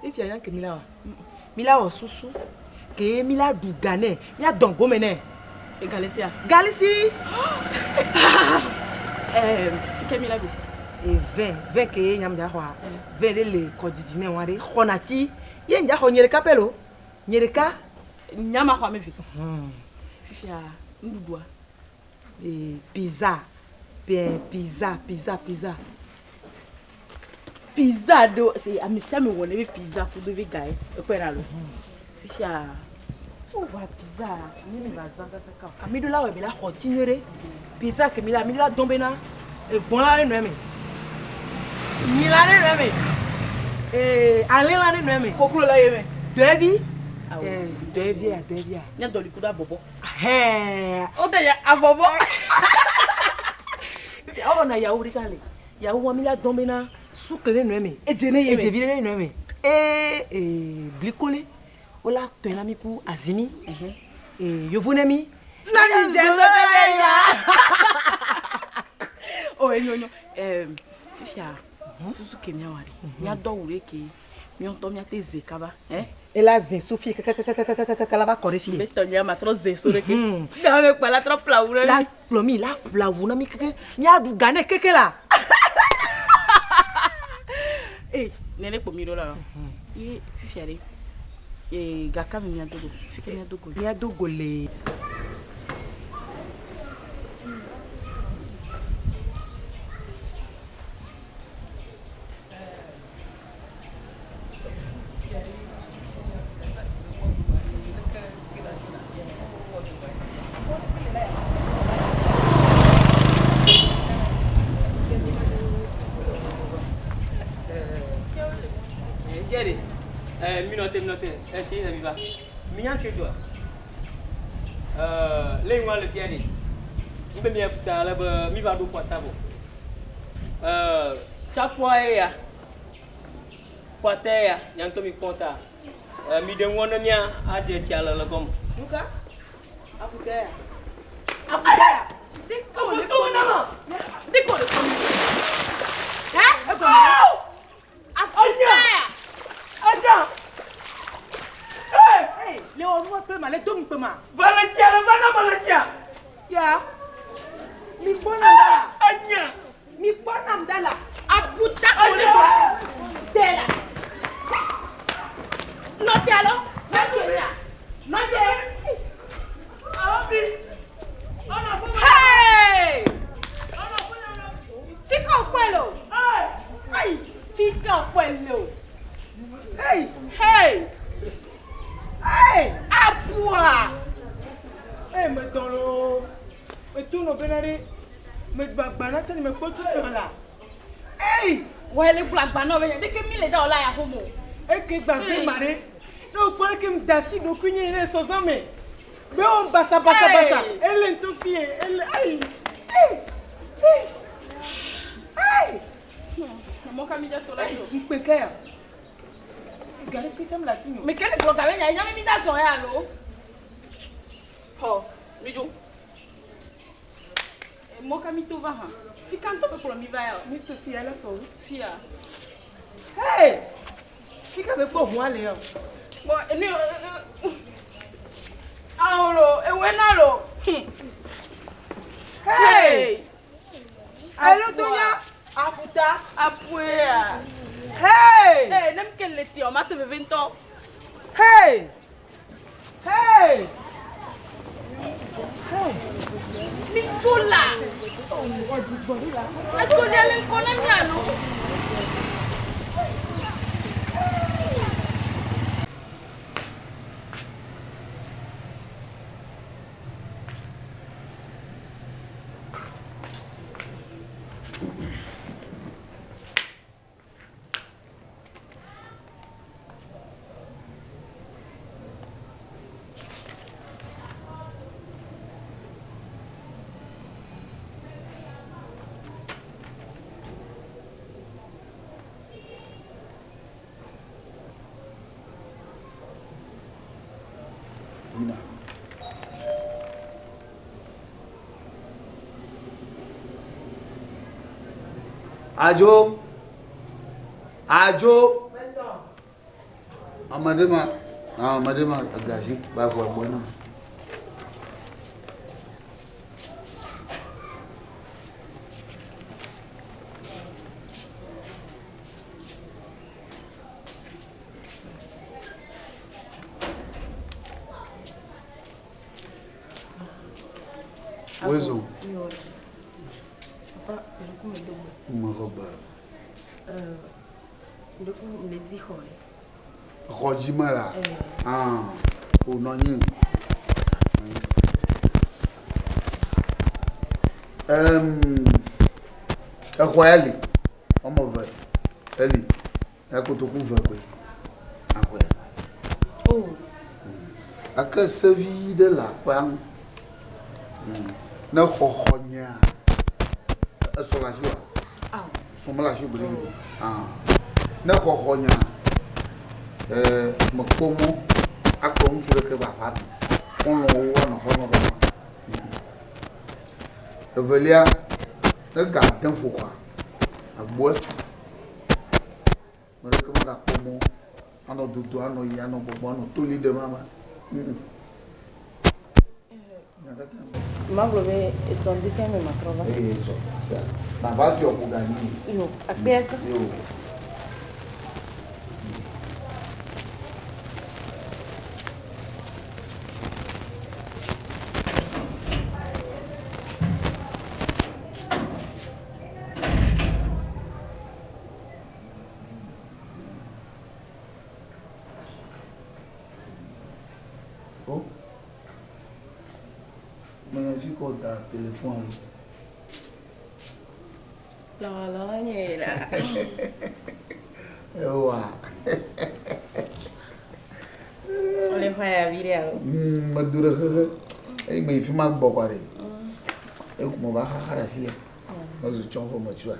Ifia nya ke mi la wa. Mi la wɔ susu. Ke mi la ɖu ga nɛ. Mía dɔn gome nɛ. E galisia. Galisi. Ke mi la ɖu. E vin, vin ke nyam dza xɔa. Vin ɖe le kɔdzidzi nɛ wa ɖe. Xɔna tsi. Ye ŋdza xɔ nye ɖeka pɛ lo. Nye ɖeka. Nyama xɔ ame eve. Fifia nuɖuɖua. E pizza. Pizza, pizza, pizza. Pizza ɖo se ame sia ame wɔ ne be pizza kudo be ga ye. Ekpɔe ɖa lo. Fifia wova pizza ne mi va zã kakaka. Ami ɖo la wɔ mi la xɔ tsi nyuie ɖe. Pizza ke mi la mi la dɔn bena egbɔn la ɖe nɔ eme. Nyi la ɖe nɔ eme. Ee alẽ la ɖe nɔ eme. Koklo la ye me. Dɔevi. Ee dɔevia dɔevia. Nye dɔli kudo abɔbɔ. Hɛn. O tɛ ya abɔbɔ. Ewɔ na yawo ɖe tsã le. Yawo wa mi la dɔn bena sukle ɖe nɔ eme. Edze ne ye me. Edzevi ɖe nɔ eme. Ee ee blikole. Wola tɔe na mi ku azimi. Ee yovo ne mi. Na mi dze so te be ya. O enyo nyo. Fifia susu ke mia wa ɖe. Mia dɔ wu ɖe ke mia ŋutɔ mia te ze kaba. Ela ze so fie kakakakakakaka la va kɔ ɖe fie. Be tɔ mia ma trɔ ze so ɖe ke. Na me kpa la trɔ ƒle awu na mi. La kplɔ mi la ƒle awu na mi keke. Mia ɖu ga ne keke la. Ee nene kpo mi ɖo la. Ye fifia ɖe. Ee gaka mi mia do go. Fike mia do go. Mia do go le. Jerry, minote minote, si mi va. Minya ke doa. Le ŋua le fia ɖe. Mi be mia ta ale be mi va ɖo kɔta vɔ. Tsaƒua ye ya. Kɔta ye ya. Nya ŋutɔ mi kpɔ ta. Mi ɖe ŋua ne mia adze tsia le le gɔme. Nuka? Akuta ya. Akuta ya. Deko le kɔme na ma. Deko le kɔme. Ɛ? Egɔme. Akuta ya. Aja. Ee, le wɔ nua kple ma, le do ŋukpe ma. Va le tsia le va na ma le tsia. Mi kpɔ nam ɖa la. Enya. Mi kpɔ nam ɖa la. Abuta ko le gbɔ. Te la. Nɔte alo. Nɔte ya. Nɔte. Hey! Fika wòkpɔe le o. Ayi, fika wòkpɔe le o. Hey! Hey! Hey! Abua! Hey, metɔ loo. Meto nɔ bena ɖe megbagba na tsani mekpɔ tso fiɔ la. Hey! Wɔ le gblɔ agba nɔ be ɖeke mi le da o la ya xomo. Eke gbagbe ma ɖe. Ne wokpɔ ɖeke mi da asi ɖokuinye le sɔzã me. Be wɔm basa basa basa. Ele ŋutɔ fie. Ele ayi. Hey! Hey! Hey! Mɔ ka mi dze to la yi o. Ŋkpe ke ya. Ga ɖe ketsam le asi nyo. Mi ke le gblɔ gabe nya nya mi da zɔn ya alo. Xɔ mi dzo. Mɔ ka mi to va hã. Fika ŋutɔ be kplɔ mi va ya o. Mi to fia le sɔ. Fia. Hey! Fika be kpɔ ʋua le ya o. Bɔn enu awo lo ewe na lo. Hey! Alo donya afuta. Apuea. Hey! Hey, ne mi ke le si o ma se veve ŋutɔ. Hey! Hey! Hey! Mi tso la. Esolia le ŋkɔ na mi alo. Yina. Adzo. Adzo. Ame ɖe ma, ame ɖe ma gazi ba ʋua gbɔ na. Woezɔ. Papa, ŋkume do gbe. Mexɔ gbe. Ɖeko le di xɔ ye. Xɔ dzi me la. Ah, o nɔ anyi. Exɔ ya li. Wɔme eve eli. Ya kotoku ve koe. Axɔe. Oh. Gake sevi ɖe le aƒea ŋu. Ne xɔxɔ nyea, esɔ le asi wa? Awo. Sɔ mele asi gbeɖe o. Ah. Ne xɔxɔ nyea, mekpɔ mɔ akplɔ ŋutsu ɖeke va aƒea me. Xɔlɔ̃wo woanɔ xɔlɔ̃ ɖe ma. Evelia, ne ga de ƒo kɔa, agboa tu. Ame ɖeke megakpɔ mɔ anɔ dodo, anɔ yi, anɔ gbɔgbɔ, anɔ toli ɖem ame. Magblɔ be esɔ ŋdi ke me matrɔ va. Eye sɔ, sia. Nava fi ɔƒo ga nyi. Yo, akpea ke. Yo. Oh. Menya fi kɔ da téléphone. Lɔlɔ nye la. Ewa. Le xɔ ya vi ɖe alo. Medo ɖe xexe. Eyi me yi fi ma gbɔ kɔa ɖe. Eku me va xaxa ɖe afi ya. Mezu tsɔ ƒe metsua.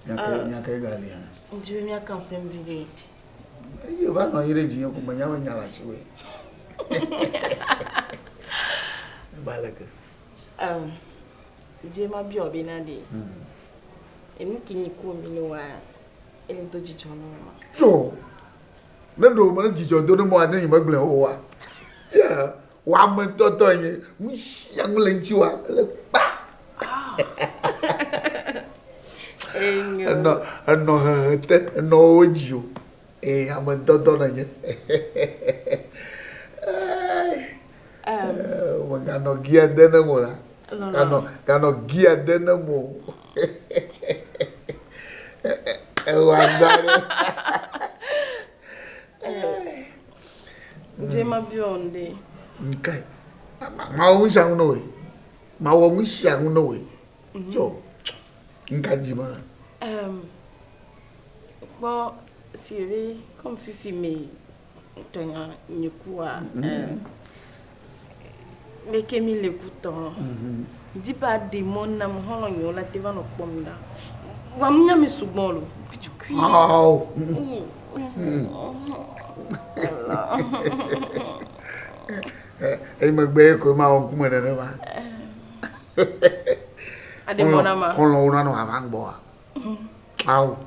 Nya ke gali hã. Ŋdi be míaka ŋusẽ vi ɖe. Eye va nɔ anyi ɖe dzinye ko menya be nya le asiwòe. Eba aleke? Dze ma biɔ be na ɖe. Enu ke nyi ko mi le wa ele do dzidzɔ na ma. Tso. Ne ɖo me dzidzɔ do ne mo ade nyi megblẽ o wa. Yeah. Wò ame ŋutɔtɔ enye. Nu sia nu le ŋutiwòa, ele kpa. Enyo. Enɔ, enɔ hehe te, enɔ wo dzi o. Ee, ame ŋutɔtɔ nènye. Mèganɔ gia de nem o la. Ganɔ, ganɔ gia de nem o. Ewɔ agba ɖe. Dze ma biɔ ŋɖe. Ŋkae? Mawɔ nu sia nu ne wòe. Mawɔ nu sia nu ne wòe. Tsɔ. Ŋka dzi mele? Kpɔ si be comme fifi me tɔnya nye kua. Leke mi le kutɔ. Dzi be aɖe mɔ nam xɔlɔ̃ nyewo la te va nɔ kpɔm ɖa. Vɔa nunya mi sugbɔ lo. Vitukui. Awo. Eyi megbe ye koe mawɔ ŋkume nenema. Aɖe mɔ nama. Xɔlɔ̃wo nanɔ ava gbɔa. Awo.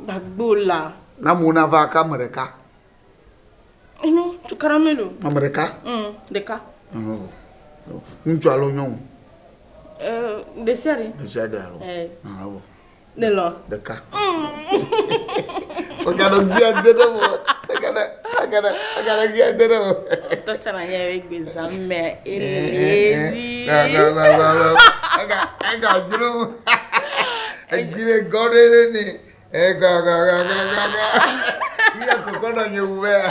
Gbagbo la. Na amewo nava aka ame ɖeka. Enyo, tukaɖa melo. Ame ɖeka? Ɖeka. Ŋutsu alo nyɔnu? Ɖe sia ɖe. Ɖe sia ɖe alo? Awɔ. Ne lɔ. Ɖeka. Meganɔ gia de ɖe mo. Egana, egana, egana gia de ɖe mo. Tɔtsana nye egbe zã me elezi. Ega, ega dzro. Egbi le gɔ ɖe ɖe ni. Ega, ga, ga, ga, ga, ga. Iya kɔkɔ nɔ nye wu bea.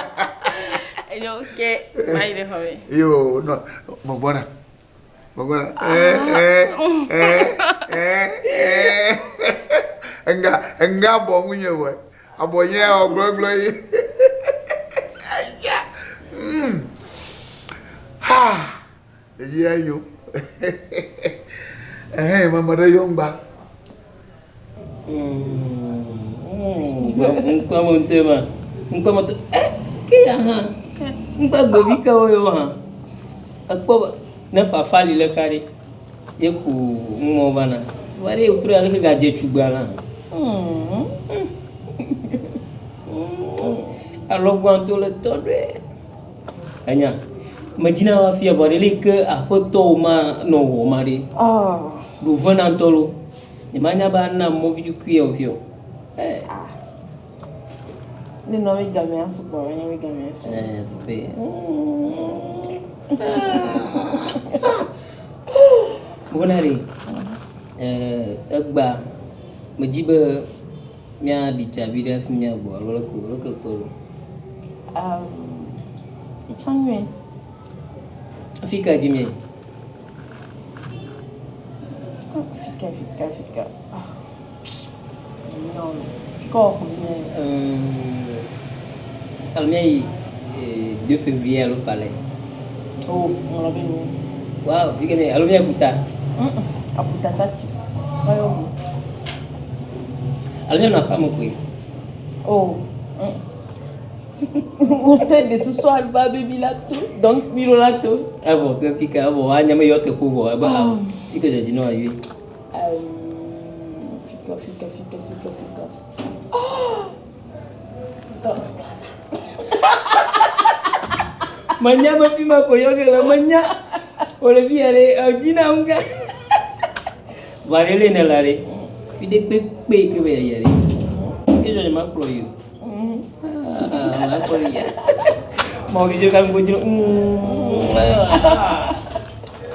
Enyo ke mayi ɖe xɔ me. Yo, no, megbɔna. Megbɔna. Eh, eh, eh, eh, eh. Enga, enga abɔ ŋunye wɔ. Abɔ nye awɔ gblɔgblɔ yi. Aya. Ha. Eyi enyo. Ehe, mame ɖe yɔ ŋgba. Ŋkpɔ mo ŋutɔ ma. Ŋkpɔ mo ŋutɔ. Eh, ke ya hã. Ŋkpɔ gbevi ke wo yɔ hã. Ekpɔ be ne fafa li le ka ɖe ye ku ŋmɔ va na. Va ɖe wotrɔ ya leke gadze tsugbea la. Alɔgbɔa le tɔ ɖe. Enya, medzina be afia vɔ ɖe leke aƒetɔwo ma nɔ wɔm ma ɖe. Ɖo vena ŋutɔ lo. Nyemanya be ana mɔ vidzukui ya o fia o. Eh. Ne nɔ mi gamea sugbɔ, ne mi gamea sugbɔ. Eh, teƒe. Wona ɖe, eh, egba, medzi be míaɖi tsa vi ɖe hafi míagbɔ alo leke o, leke kpɔe ɖo? Etsã nyuie. Afi ka dzi míayi? Fika, fika, fika. Ah. Non, fika wɔ míayi? Alo míayi 2 février alo palais. Oh, ŋlɔ be nu. Wow, fika míayi? Alo míayi ƒuta? Aƒuta tsatsi. Mayɔ bu. Alo míanɔ aƒea me koe? Oh. Wotɔ de susu alba baby la to. Donc miro la to. Evɔ ke fika evɔ anya me yɔ teƒe vɔ ebe ah fika dzɔdzi nɔ ayi. Fika fika fika fika fika. Oh! Dance Plaza. Menya be fi ma ko yɔ ge le menya. Wòle fi ya ɖe edzi na ŋu ga. Va ɖe le ne la ɖe. Fi ɖe kpekpe ke be yaya ɖe. Ke dzɔ nye ma kplɔ yi o. Ah, ma kplɔ yi ya. Ma fi ka ŋgo dzro.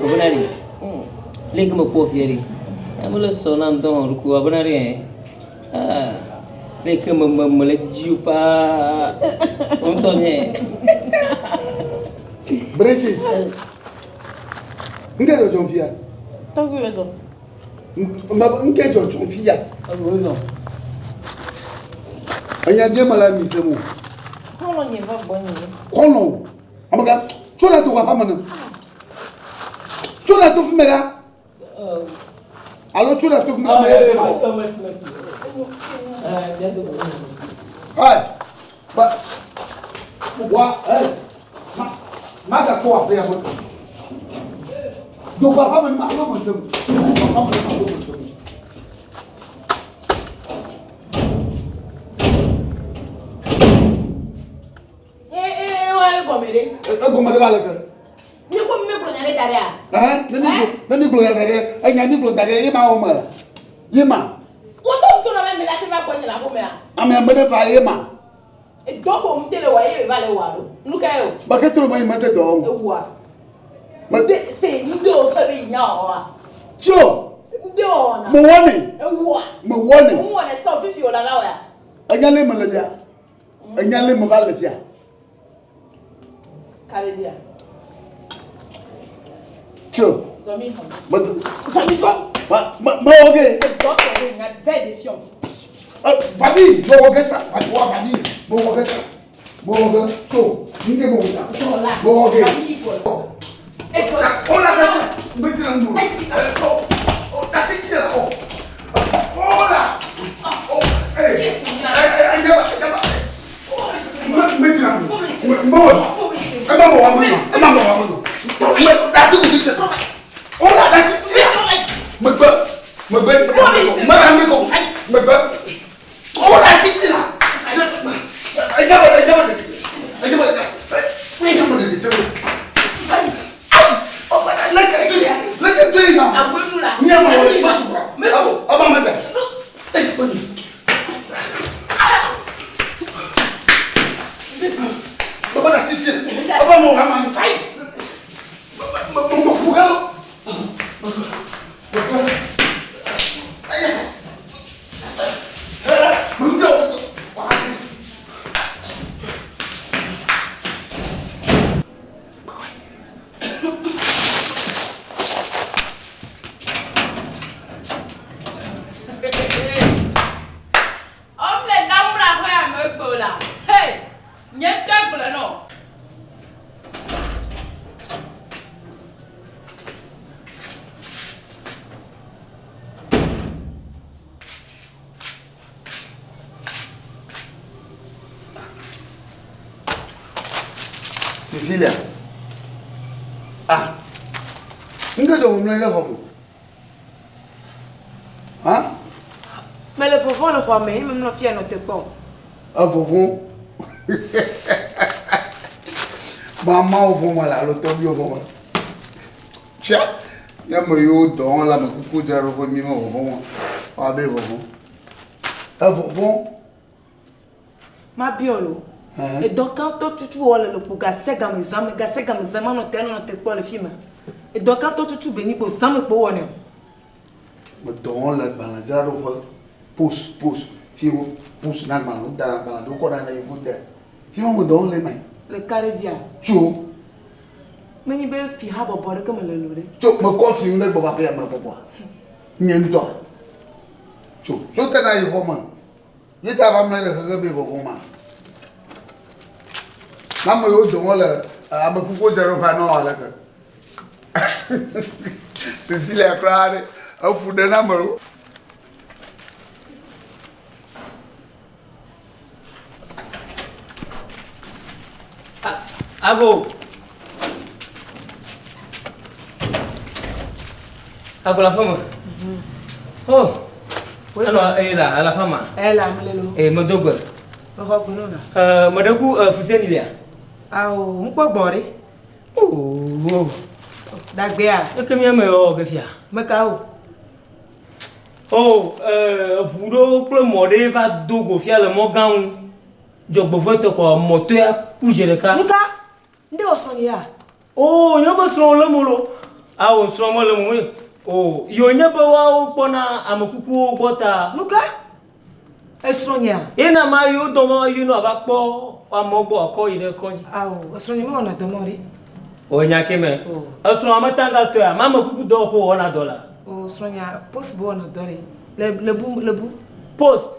Obona ɖe. Le ke me kpɔ fia ɖe. Ame le sɔ na ŋdɔ hã ɖo ko abona ɖe. Ah, le ke me me me le dzi paa. Ŋutɔ nye. Bridget. Nke dzɔdzɔm fia. Tɔgbi wezɔ. Nke dzɔdzɔm fia. Wezɔ. Enya bia me le mi se mo. Xɔlɔ̃ nye va gbɔ nye. Xɔlɔ̃. Amega tso ɖe to wò aƒeme ne. Tso ɖe to fi me ɖa. Alo tso ɖe to fi me ɖa. Me se ma. Hey, ba, wa, hey, ma, ma ga kpɔ aƒe ya me. Do wò aƒeme ne ma ɖo me se mo. Wò aƒeme ne ma ɖo me se mo. Eh eh wa egɔme ɖe. Egɔme ɖe ba le ke. da ɖea? Ɛhɛn, ne mi gblɔ, ne mi gblɔ ya da ɖe, enya mi gblɔ da ɖe, ye ma wɔ me la. Ye ma. Woto ŋutɔ na be ame la te va gbɔnye le aƒemea? Amea me ɖe va ye ma. Edɔ ko ŋute le wɔ ye va le wɔ alo? Nu ka ye o? Ba ke tro me yi mete dɔ wɔm. Ewɔa. Me de se nu de wo fɛ be yi nya wɔa. Tso. Nu de wɔna. Me wɔnɛ. Ewɔa. Me wɔnɛ. Mu wɔnɛ sɔ fifi wòle va wɔa. Enya le me le fia. Enya le me va le fia. Ka le dia. Tso. Zɔmi xɔ. Me do. Zɔmi tso. Ma ma ma wɔ ke. Edɔ tɔ be nya vɛ de fiɔm. Fabi, me wɔ ke sa. Fabi wa fabi. Me wɔ ke sa. Me wɔ ke. Tso. Nge me wɔ ta. Me wɔ ke. O la ka se. N bɛ tira n bolo. O kasi ti la o. O la. O ee. Ee jaba jaba. N bɛ tira n bolo. N bɛ wɔ. E ma mɔ wa mɔ nɔ. E ma mɔ wa mɔ nɔ. Mɛ dasi kun ti cɛ. O la dasi ti la. Mɛ gbɛ. Mɛ gbɛ. Mɛ ka n bɛ kɔ. Mɛ gbɛ. O la dasi ti la. E jaba e jaba de. E jaba e jaba de de tɛ. Ayi. O ba ne ka to yen. Ne ka to yen kan. Ni ye mɔgɔ ye, ma sukura. Aw b'a mɛn dɛ. E kɔni. Baba na sisi. Baba mo ha man fai. Mo mo mo Ɔflɛ damla ƒe ame gbo la. Hey, nye ŋutɔ gblɔ nɔ. Cecilia. Ah. Nke dzɔ wòmlɔ ɖe xɔ me. Hã? Mele vɔvɔ̃ le xɔa me ye memlɔ fia nɔ te kpɔ. Evɔvɔ̃. Mamawo vɔ̃ me le alo tɔgbuiwo vɔ̃ me. Tsia, ne ame yiwo dɔ wɔm le amekuku dzraɖoƒe mi me vɔvɔ̃ me, woabe vɔvɔ̃. Evɔvɔ̃. Mabiɔ lo. Edɔ ka ŋutɔ tutu wɔ le le kpo gasia game zã me gasia game zã me anɔ te anɔ te kpɔ le fi ma. Edɔ ka ŋutɔ tutu be nyi kpo zã me kpo wɔnɛ o. Medɔ wɔm le agbalẽdzraɖoƒe post post fi wo post na agbalẽ wo da agbalẽ ɖo kɔ ɖe ale yevu de. Fi ma medɔ wɔm le ema. Le ka ɖe dzia? Tso. Menye be fi habɔbɔ ɖeke mele lo ɖe. Tso mekɔ fi ŋu ɖe gbɔ va be ame bɔbɔa. Nye ŋutɔa. Tso tso te na yi xɔ me. Ye ta va mlɛ le xexe be vɔvɔ̃ ma. Na ame yiwo dɔ wɔm le ame kukuwo dzraɖoƒea nɔ aleke. Cecilia kura ɖe efu ɖe na ame lo. Ago. Ago la fama. Oh. Alo eye la la fama. Eye la mele lo. Eh me do gbe. Me xɔ gbe nona. Eh me ɖe ku fuseni lia. Awo, ŋkpɔ gbɔ ɖe. Oh. Dagbea. Eke mía me wɔ ke fia. Me ka o. Oh, eh ʋu ɖewo kple mɔ ɖe va do go fia le mɔ gã ŋu. Dzɔgbevɔ̃etɔ kɔ mɔtoya ku zi ɖeka. Nuka? Ŋɖe wɔ srɔ̃nye ya? Oh, nye be srɔ̃wò le mo lo. Awo srɔ̃ mele mo ye. Oh, yiwo nye be woawo kpɔna ame kukuwo gbɔ ta. Nuka? Esrɔ̃nyea? Ye na ma yiwo dɔ ma yi no ava kpɔ amewo gbɔ akɔ yi ɖe kɔdzi. Awo, esrɔ̃nye mewɔna dɔ ma o ɖe. O nya ke me. Esrɔ̃ ame tanga sɔea, ma ame kuku dɔ xo wɔna dɔ la. O srɔ̃nyea post bo wɔna dɔ ɖe. Le le bu le bu. Post.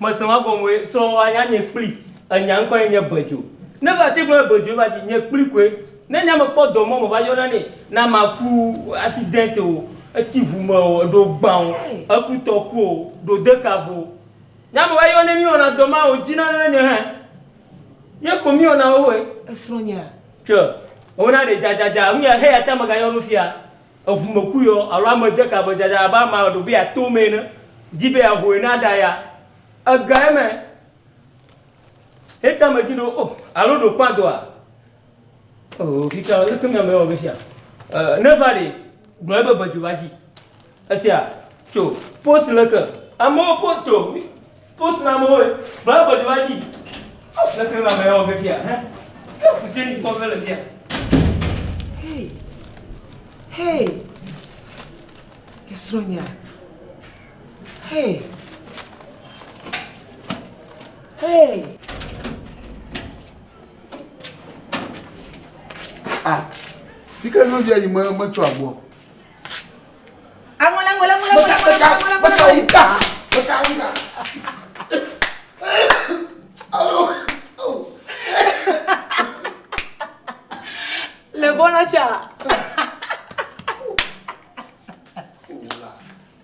Mese ma gɔme srɔ̃ wa nya nye kpli. Enya ŋkɔ ye nye bedzo. Ne va te gblɔ bedzo va dzi nye kpli koe. Ne nya me kpɔ dɔ mɔ me va yɔna nɛ na ma ku accident o, etsi ʋu me o, eɖo gbã o, eku tɔ ku o, ɖo de ka vo. Nya me va yɔ ne mi wɔna dɔ ma o dzi na ne nye hã. Ye ko mi wɔna wo we. Esrɔ̃nyea? Tse, wona ɖe dzadzadza, nu ya heya ta me ga yɔ ɖo fia. Eʋu me ku yɔ alo ame de ka be dzadza abe ama ɖo be yeato me ene. Dzi be yeahoe na ɖa ya. Ega eme. Eta me dzi ɖo, oh, alo ɖo kpa doa. Oh, fika leke mi amewo be fia. Ne va ɖe, gblɔ ebe be dzo va dzi. Esia, tso, post leke. Amewo post tso, post na amewo. Gblɔ ebe dzo va dzi. Leke mi amewo be fia, he? Ke fuseni kpɔ be le fia. Hey. Hey. Esrɔ̃nyea. Hey. Hey. Ah, fi ke nyɔnuvia yi me metsɔ agbɔ. Aŋɔla ŋɔla ŋɔla ŋɔla ŋɔla ŋɔla ŋɔla ŋka ŋka ŋka. Le bɔna tsa.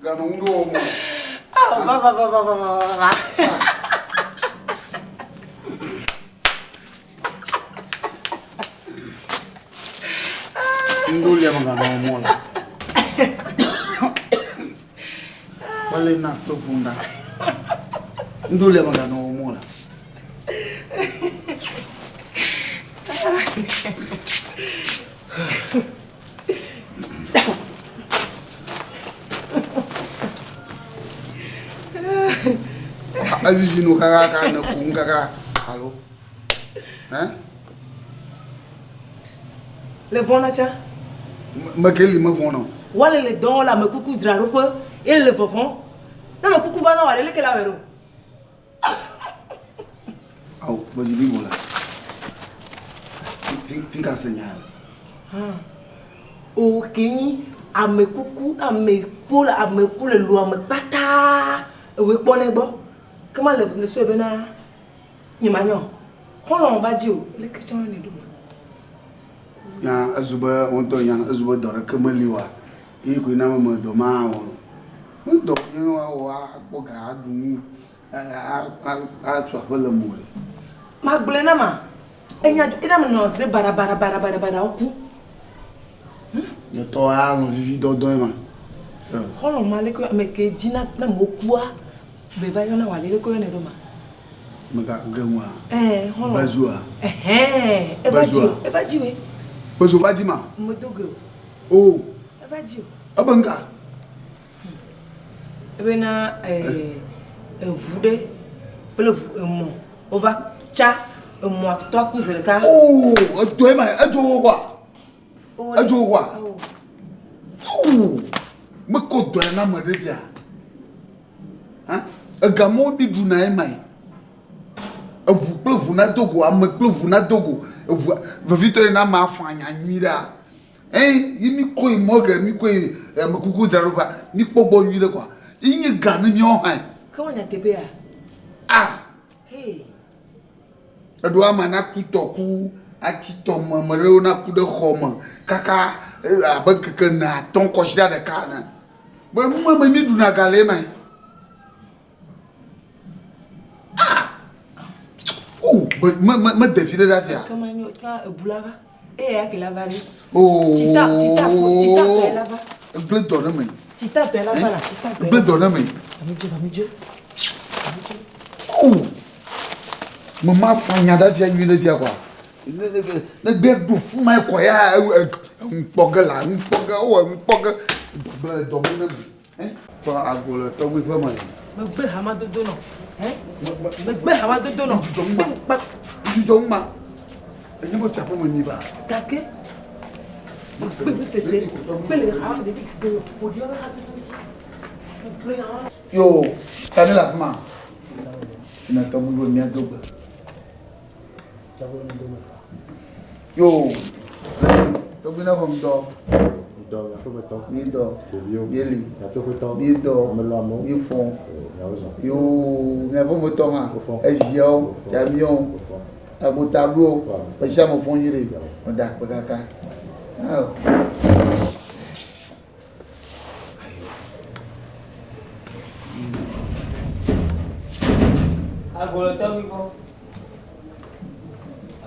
Ganɔ ŋu ɖo wɔm. Ah, va va va va va va va. Ŋɖo lia meganɔ mɔ la. Wale na kpe ʋu ɖa. Ŋɖo lia meganɔ mɔ la. Evivi nu kakaka ne ku nu kaka alo. Hein? Le vɔ̃ la tsã. Mekeli me vɔ̃ nɔ. Wale le dɔ le amekuku dzraɖoƒe eye le vɔvɔ̃. Ne amekuku va na wòa ɖe, leke la wɔe ɖo? Ao, gbedzi ɖi wò la. Fi ka se nya le? Hã. O ke nyi amekuku, ame ku le ame ku le lua me kpata. Ewoe kpɔ ne gbɔ. Ke ma le le sɔe bena nye ma nyɔ. Xɔlɔ̃ va dzi o. Leke tsã ne ɖo ma? Nya ezu be wo ŋutɔ nya ezu be dɔ ɖeke meli oa. Ye koe na me me dɔ ma wɔ. Ne dɔ nye woawɔ akpɔ ga aɖu nu atu aƒe le mo ɖe. Magblɔe na ma. Enya ena me nɔ ɖe bara bara bara bara bara woku. Nye tɔ alɔ vivi dɔdɔe ma. Xɔlɔ̃ ma leke ame ke dzi na na mo kua be va yɔna wòale leke yɔnɛ ɖo ma. Mega ge ŋua. Ɛɛ xɔlɔ̃. Bezua. Ɛhɛn eva dzi o eva dzi we. Bezu va dzi ma. Medo ge o. O. Eva dzi o. Ebe ŋka. Ebena eʋu ɖe kple ʋu emɔ wova tsa emɔa tɔ ku zi ɖeka. Oo edɔe ma edzo wo kɔa. Edzo wo kɔa. Oo mekɔ dɔe na ame ɖe fia. Hã egamewo mi ɖuna ema yi. Eʋu kple ʋu nado go ame kple ʋu nado go eʋua vevitɔ yi na ame afɔ anya nyui ɖea. Eyi yi mi kɔ yi mɔ ge mi kɔ yi amekuku dzraɖoƒea mi kpɔ gbɔ nyui ɖe kɔa yi nye ga ne míawo hã. Ke wɔ nyateƒea? Ah. Hey. Eɖo ama na ku tɔ ku atsi tɔ me ame ɖewo na ku ɖe xɔ me kaka abe ŋkeke ene atɔ̃ kɔsiɖa ɖeka ene. Be nu ma me mi ɖuna ga le ema. Ah. Oh, be me me me de vi ɖe ɖe afia. Ke ma nyo ka ebula va. Eya ke la va ɖe. Oh. Tita tita tita tɔ la va. Egblẽ dɔ ɖe me. Tita tɔ la va la tita tɔ. Egblẽ dɔ ɖe me. Amidzo amidzo. Oh. Me ma fa nya ɖe fia nyui ɖe fia kɔa. Ne gbe ɖo fu ma kɔ ya ŋkpɔ ge la ŋkpɔ ge wɔ ŋkpɔ ge gblẽ le dɔ me ne me. Kpɔ agbo le tɔgbui ƒe me. Megbe hamadodo nɔ. Megbe hamadodo nɔ. Dzudzɔ ŋuma. Dzudzɔ ŋuma. Enye be fiaƒe me nyi ba. Gake gbe mi sese gbe le ha ɖevi gbe ƒoɖi be hadodo dzi. Gbe hã. Yo, tsani le afi ma. Sina tɔgbui be mía do gbe. Yo, tɔgbui ne xɔ ŋdɔ. Mi dɔ, mi li, mi dɔ, mi fɔ. Yo, miaƒe metɔ hã, eviawo, tsiamiawo, agbotaɖuwo, ame sia ame fɔ nyuie ɖe. Meda akpe kaka. Ao. Agbo le tɔgbui gbɔ.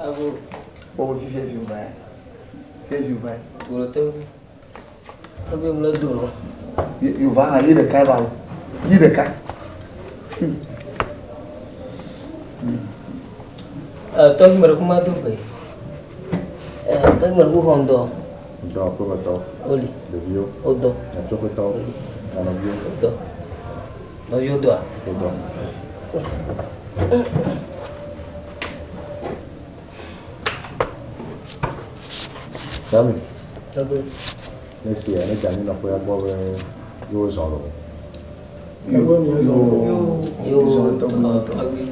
Agbo. Kpɔ be fifia fi wòva ya. Fifia fi wòva ya. Agbo le tɔgbui. Tɔgbui mu le do lɔ. Yova hã yi ɖeka va o. Yi ɖeka. Tɔgbui me ɖe kuma do gbe. Tɔgbi me ɖe xɔ ŋdɔ. Ŋdɔ aƒemetɔwo. Woli. Ɖeviwo. Wodɔ. Nyatsoƒetɔwo. Woli. Nɔviwo. Wodɔ. Nɔviwo dɔa? Wodɔ. Sami. Tɔgbi. Ne si ne dze anyinɔƒea gbɔ be yewo zɔ loo. Yo tɔgbi.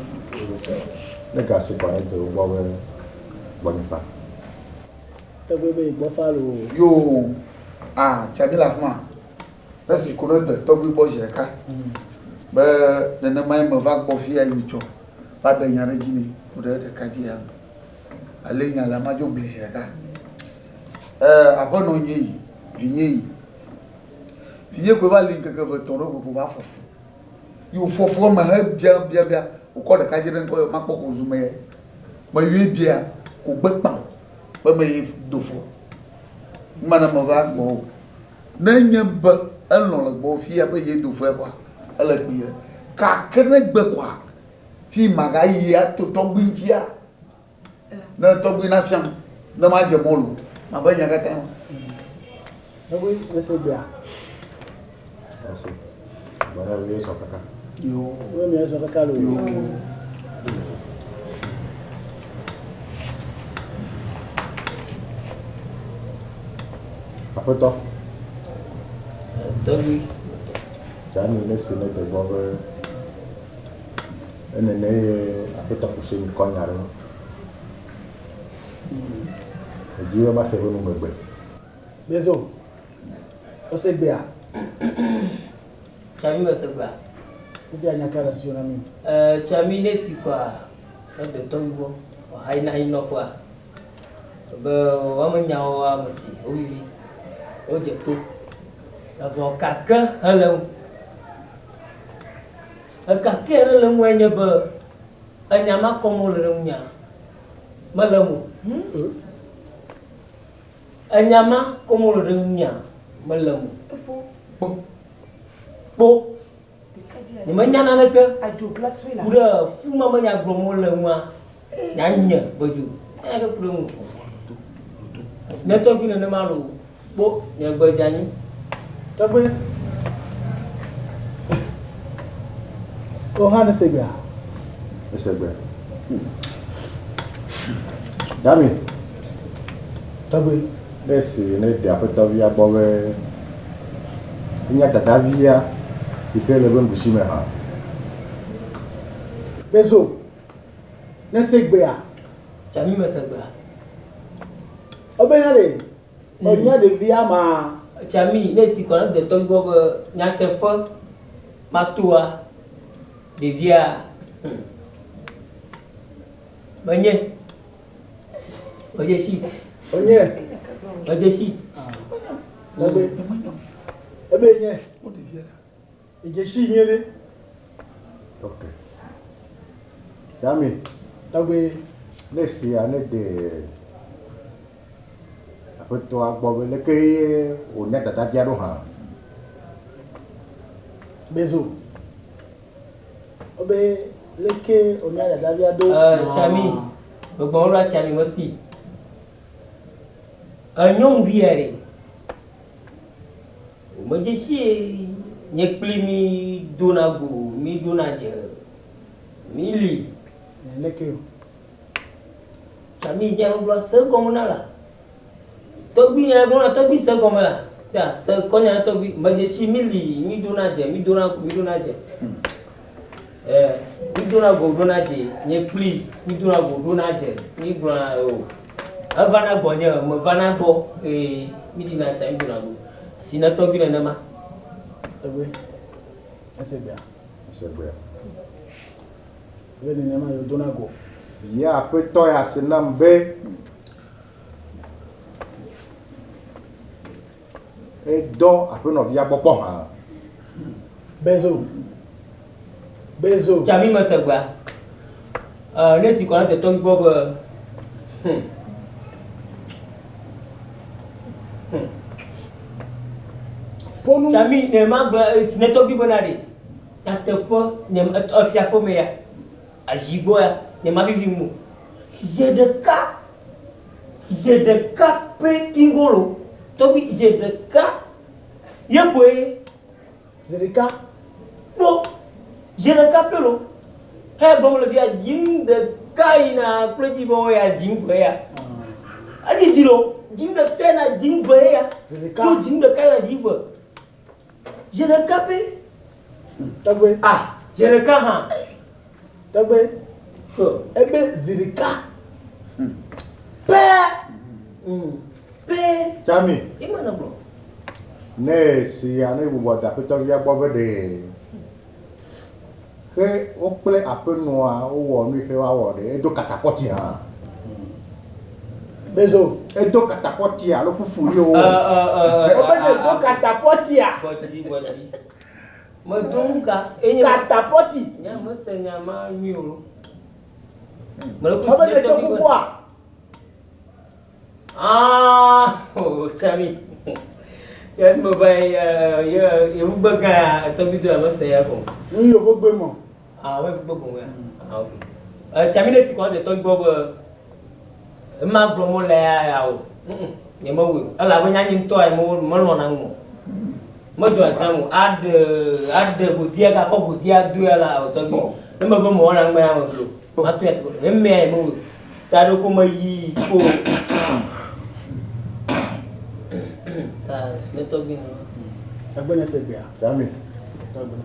Ne gasi kɔ ne de wo gbɔ be gbɔnye fa. Tɔgbi be gbɔ fa loo. Yo ah Tsami le afi ma. Esi ko ne de tɔgbi gbɔ zi ɖeka. Be nenemae meva gbɔ fia yi tsɔ va ɖe nya ɖe dzi nɛ ku ɖe ɖeka dzi ya. Ale nya la madzo gblɔe zi ɖeka. Aƒenɔ nye yi, vinye yi. Vinye koe va li ŋkeke eve tɔ̃ ɖe ko va fɔ fu. Yi wòfɔ fua me he bia bia bia wòkɔ ɖeka dzi ɖe ŋkɔ makpɔ ko zu me ye. Meyɔe bia ko gbe kpam be meyi do fu. Numana meva gbɔ o. Ne nye be elɔ̃ le gbɔ fia be ye do fua kɔa, ele kpuie. Gake ne gbe kɔa, fi magayi ato tɔgbui ŋutia, ne tɔgbui nafiam ne madze mɔlu, mabe nya katã. Tɔgbui mese gbea. Ese. Gbɔna be sɔ kaka. Yo. Wo mi sɔ kaka lo. Yo. Aƒetɔ. Tɔgbui. Dzanu ne si ne de gbɔ be enene ye aƒetɔ Fuseni kɔ nya ɖe ŋu. Edzi be mase eƒe numegbe. Bezo. Ose gbea. Tsami mese gbea. Edzi anya ka le si na mi. Tsami ne si kɔa ne de tɔgbi gbɔ hayi na anyinɔƒea be woame nyawo ame si wovivi wodze to evɔ kake hele ŋu. Ekake ɖe le ŋue nye be enya ma kɔm wole ɖe ŋunyea mele eme o. Enya ma kɔm wole ɖe ŋunyea mele eme o. Kpo. Nyemenya naneke ku ɖe fu ma me nya gblɔm wole ŋua nya nye bedzo nya ɖe ku ɖe ŋu. Ne tɔgbi nenema loo kpo nye gbe dze anyi. Tɔgbi. Wo hã ne se gbea. Ese gbe. Dami. Tɔgbi. Ne si ne de aƒetɔvia gbɔ be enya dadavia yi ke le be nuɖusi me hã. Bezo. Ne se gbea. Tsami me se gbea. Wobe nya ɖe. Enya ɖevia ma. Tsami ne si kɔ ne de tɔgbi gbɔ be nyateƒe matoa ɖevia. Menye. Medze si. Onye. Medze si. Ebe. Ebe nye. Edze si nye ɖe. Ok. Dami. Tɔgbi. Ne sia ne de aƒetɔa gbɔ be leke ye wònya dadavia ɖo hã. Bezo. Wobe leke wònya dadavia ɖo. Tsami. Gbɔgbɔ ɖo tsami mesi. Enyɔnuvi ya ɖe. Medze si nye kpli mi dona go, mi dona dze. Mi li. Leke o. Tsami nye gblɔ se gɔme na la. Tɔgbi nye gblɔ na tɔgbi se gɔme la. Sia se kɔnya na tɔgbi. Medze si mi li, mi dona dze, mi dona go, mi dona dze. Mi dona go dona dze. Nye kpli mi dona go dona dze. Mi gblɔ na o. Eva na gbɔnye, meva na gbɔ. Mi ɖina tsa, mi dona go. Si ne tɔgbi nenema. Tɔgbi. Ese gbea. Ese gbea. Ebe nenema yewo dona go. Ya aƒetɔ ya se nam be edɔ aƒenɔvia gbɔ kpɔ hã. Bezo. Bezo. Tsami mese gbea. Ne si kɔ ne de tɔgbi gbɔ be. Ponu. Tsami ne ma gblɔ si ne tɔgbi bena ɖe. Nyateƒe nye efia ƒe me ya. Azi gbɔ ya nye ma vivi mu. Zi ɖeka. Zi ɖeka pɛ tingolo. Tɔgbi zi ɖeka. Ye koe. Zi ɖeka. Kpɔ. Zi ɖeka pɛ lo. He gblɔm le fia dzim ɖeka yina kple dzi be ya dzim ve ya. Edidi lo. Dzim ɖeka yina dzim ve ya. Zi ɖeka. Tso dzim ɖeka yina dzim ve. Zi ɖeka pɛ. Tɔgbe. Ah, zi ɖeka hã. Tɔgbe. Sure. Ebe zi ɖeka. Pɛ. Pɛ. Tsami. Ema na gblɔ. Ne si ya ne bubɔ da aƒetɔvia gbɔ be ɖe he wo kple aƒenɔa wowɔ nu yi ke woawɔ ɖe edo katapɔti hã. Bezo. Edo katapɔti alo ƒuƒu ye wowɔ. Ebe ne do katapɔtia. Gbɔdzi gbɔdzi. Medo ŋka. Katapɔti. Nya mese nya ma nyui o. Ebe ne tsɔ kukua. Ah, oh, Tsami. Ya me va ye ye yevu gã tɔgbi do ame se ya ko. Nu yevu gbe mɔ. Ah, we gbe gbe ya. Ah, ok. Eh, Tsami ne si ko de tɔgbi gbɔ be ema gblɔ mo le ya ya o. Nye me wo. Ela be nya nyi ŋutɔ ya me me lɔna ŋu. Me do ata mo aɖe aɖe godia ga kɔ godia do ya la o tɔgbi. Ne me be mo wɔna ŋu ya me glo. Ma to ya to. Ne me ya me wo. Ta ɖo ko me yi ko. Ta ne tɔgbi no. Tɔgbe ne se gbea. Tsami. Tɔgbe.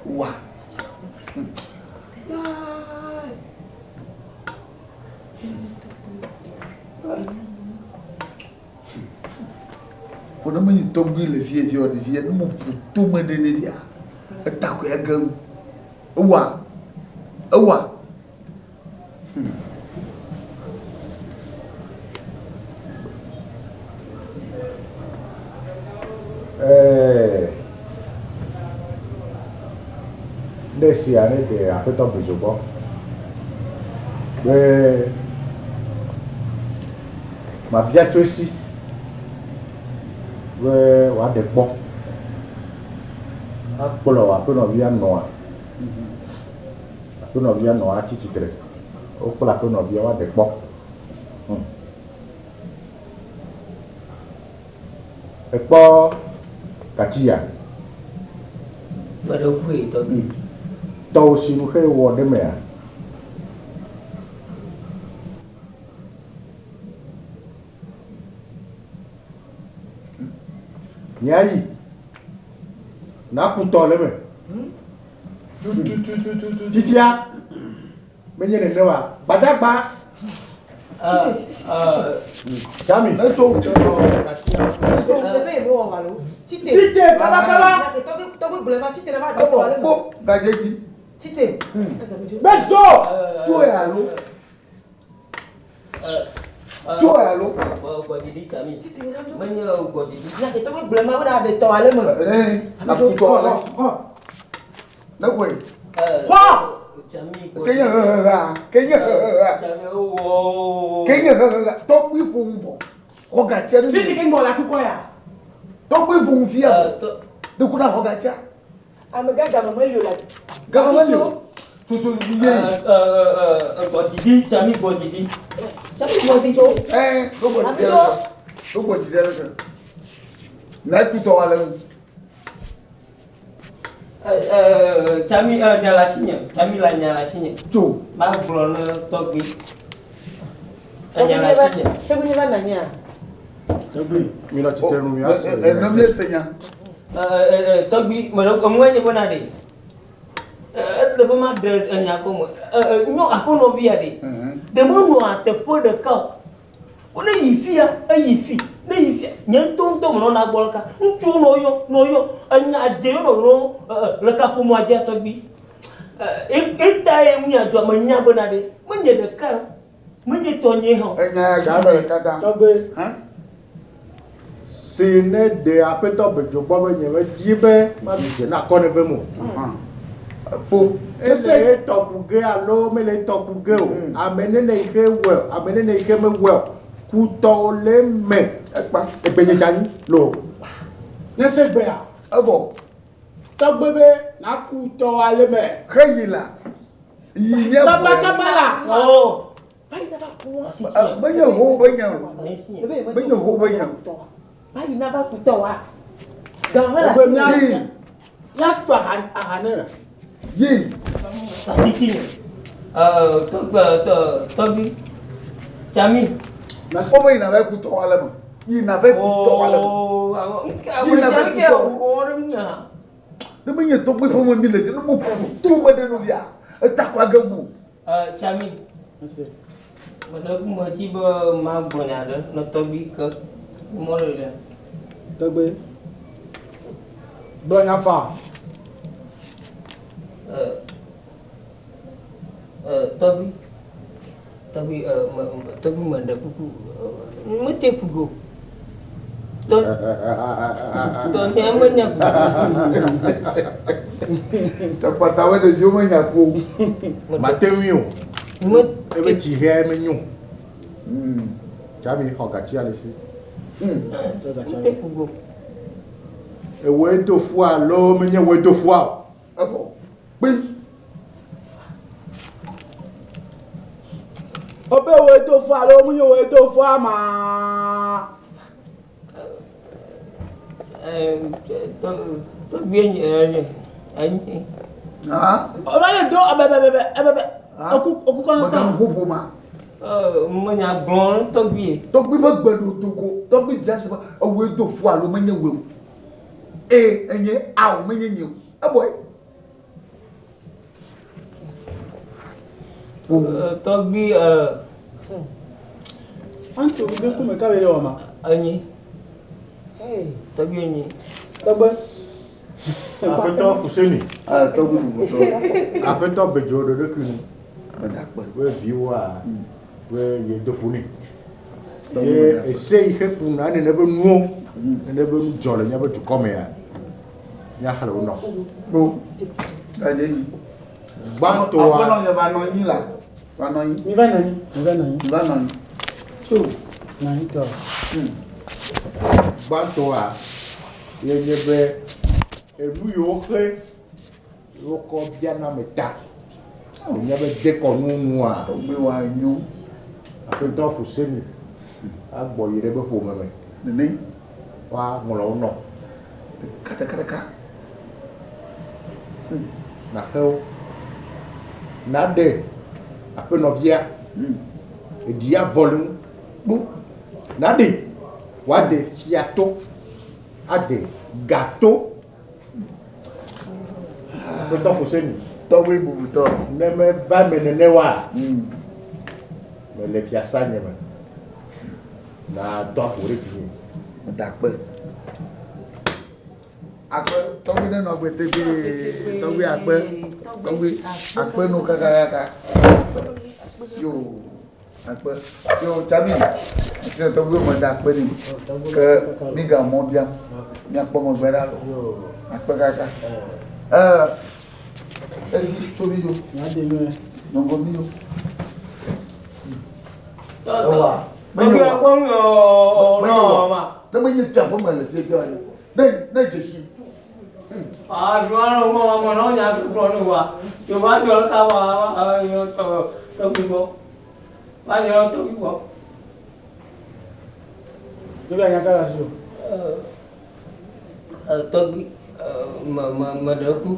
Wa. Ko ne menyi tɔgbi le fie fie ɖevia ne mo ƒo tome ɖe ɖevia eta koe ege ŋu. Ewa. Ewa. Ne sia ne de aƒetɔ bedzo gbɔ be mabia tso esi be wòaɖe kpɔ akplɔ aƒenɔvia nɔa aƒenɔvia nɔa atsi tsitre wokple aƒenɔvia woaɖe kpɔ. Ekpɔ katsiya. Meɖe ƒoe tɔgbi. Tɔwò si nu xe wɔ ɖe mea. Miayi. Naku tɔ le me. Fifia. Menye nene wa. Gbadagba. Tsami. Etso. Ebe ye wɔ wa lo. Tite. Tite kaba kaba. Tɔgbi gblɔ ma tite ne va Ebɔ ɖe wa le kpɔ gadze dzi. Tite. Bezo. Tso ya alo. Tso ya alo. Gbɔdidi Tsami. Menye gbɔdidi. Tɔgbi gblɔ ma wo na ɖe tɔ wa le me. Ee, akutɔ ale. Ne koe. Xɔ. Tsami Kenye heheha. Kenye heheha. Tsami wo. Kenye heheha. Tɔgbi ƒo ŋu vɔ. Xɔ gatsia ne. Tite ke ŋgɔ la kukɔ ya. Tɔgbi ƒo ŋu fia vɔ. Ne ku na xɔ gatsia. Amegã game meli o la. Game meli o. Tutu ye. Gbɔdidi Tsami gbɔdidi. Tsami gbɔdidi o. Ɛɛ, do gbɔdidi ɖe se. Do gbɔdidi ɖe se. Na tutɔ wa le ŋu. Tsami nya le asinye. Tsami la nya le asinye. Tso. Ma gblɔ ne tɔgbi. Enya le asinye. Tɔgbi ne va na nyia. Tɔgbi. Mi nɔ tsitre nu miase. Ene mi se nya. Tɔgbi me ɖe ŋue nye bena ɖe. Ele be ma ɖe enya gɔme. Nyɔ aƒenɔvia ɖe. Ɖe menɔa teƒe ɖeka o. Wo ne yi fia, eyi fi, ne yi fia. Nye ŋutɔ ŋutɔ menɔna gbɔ ɖeka. Ŋutsuwo nɔ yɔ, nɔ yɔ. Enya dze yɔ nɔ le kaƒomɔa dzia tɔgbi. Eta ye ŋu nya menya bena ɖe. Menye ɖeka o. Menye tɔnye hã o. Enya ya gblɔ le katã. Tɔgbe. Si ne de aƒetɔ bedzo gbɔ be nye medzi be maɖu dze na akɔ ne vem o. Kpo. Ele etɔ ku ge alo mele etɔ ku ge o. Ame nene yi ke wɔe o, ame nene yi ke mewɔe o. Kutɔwo le eme. Ekpa. Egbe nye dze anyi loo. Ne se gbea. Evɔ. Tɔgbe be naku tɔwoa le me. Xeyi la. Yi nye vɔ. Kaba kaba la. Oo. Menye ho be nya o. Menye ho be nya o. Bayi na va ku tɔwoa. Gama mele asi me. Yi. Míasu aha aha ne. Yi. Asiti nye. Tɔgbe tɔgbi. Tsami. Wo be yina va ku tɔwoa le me. Yina va ku tɔwoa le me. Yina va ku tɔwoa. Ne menye tɔgbi ƒe me mi le dzi ne mo ƒu to me ɖe nɔvia eta kura ge ŋu. Tsami. Meɖe ku me dzi be magblɔ nya ɖe ne tɔgbi ke mɔ ɖe ɖe. Tɔgbi. Gblɔ nya faa. Tɔgbi. Tɔgbi tɔgbi meɖe kuku mete ku go. Tɔ tɔ nye menya ku. Tsakpata wo ɖeviwo menya ku o. Mate ŋui o. Ebe tsi hea menyo. Tsami xɔ gatsia le si. Mete ku go. Ewɔe do fua alo menye wɔe do fua o. Evɔ kpim. Wobe wòe do fua alo menye wòe do fua maa. Tɔgbui enye enye. Ova le do ebebebebe ebebe oku oku kɔnɔ sa. Mega ƒoƒo ma. Menya gblɔ tɔgbui. Tɔgbui be gbe ɖo do go. Tɔgbui bia se be ewòe do fua alo menye wòe o. Ee enye ao menye nye o. Evɔe. Tɔgbui Anto mi be ŋkume ka be le wɔ ma? Enyi. Tɔgbui enyi. Tɔgbe. Aƒetɔ Fuseni. Tɔgbui bubutɔ. Aƒetɔ bedzo ɖe ɖokui nu. Medakpe. Be viwoa be yedo ƒu nɛ. Ye ese yi xe kuna nene be nuwo nene be nu dzɔ le míaƒe dukɔ mea míaxlẽ wo nɔ. Kpo. Ɛdze nyi. Gbãtɔa. Aƒenɔ nye va nɔ anyi la. Va nɔ anyi. Mi va nɔ anyi. Mi va nɔ anyi. Mi va nɔ anyi. So. Nɔ anyi tɔ. Gbãtɔa ye nye be enu yiwo xe wokɔ biana ame ta le míaƒe dekɔnu nua. Tɔgbe wa nyo. Aƒetɔ Fuseni agbɔ yi ɖe eƒe ƒome me. Nene. Woaŋlɔ wo nɔ. Ɖeka ɖeka ɖeka. Nàxe wo. Nàɖe aƒenɔvia. Eɖi avɔ le ŋu. Kpo. Nàɖe wòade fiato. Ade gato. Aƒetɔ Fuseni. Tɔgbe bubutɔ. Ne meva eme nene oa, mele fiasa nye me. Na dɔ aƒo ɖe dzinye. Meda akpe. Akpe tɔgbi nenɔ agbe tegbee. Tɔgbi akpe. Tɔgbi akpe nu kakakaka. Yo akpe. Yo tsabi. Asi ne tɔgbi meda akpe ni. Ke mi ga mɔ biam. Miakpɔ megbe ɖa lo. Akpe kaka. Ɛɛ esi tso mi do. Nɔgɔ mi do. Ewa. Menye wa. Menye wa. Ne menye tsia ƒe me le tietia wa ne ne dzesi. Tɔgbi me me meɖe ku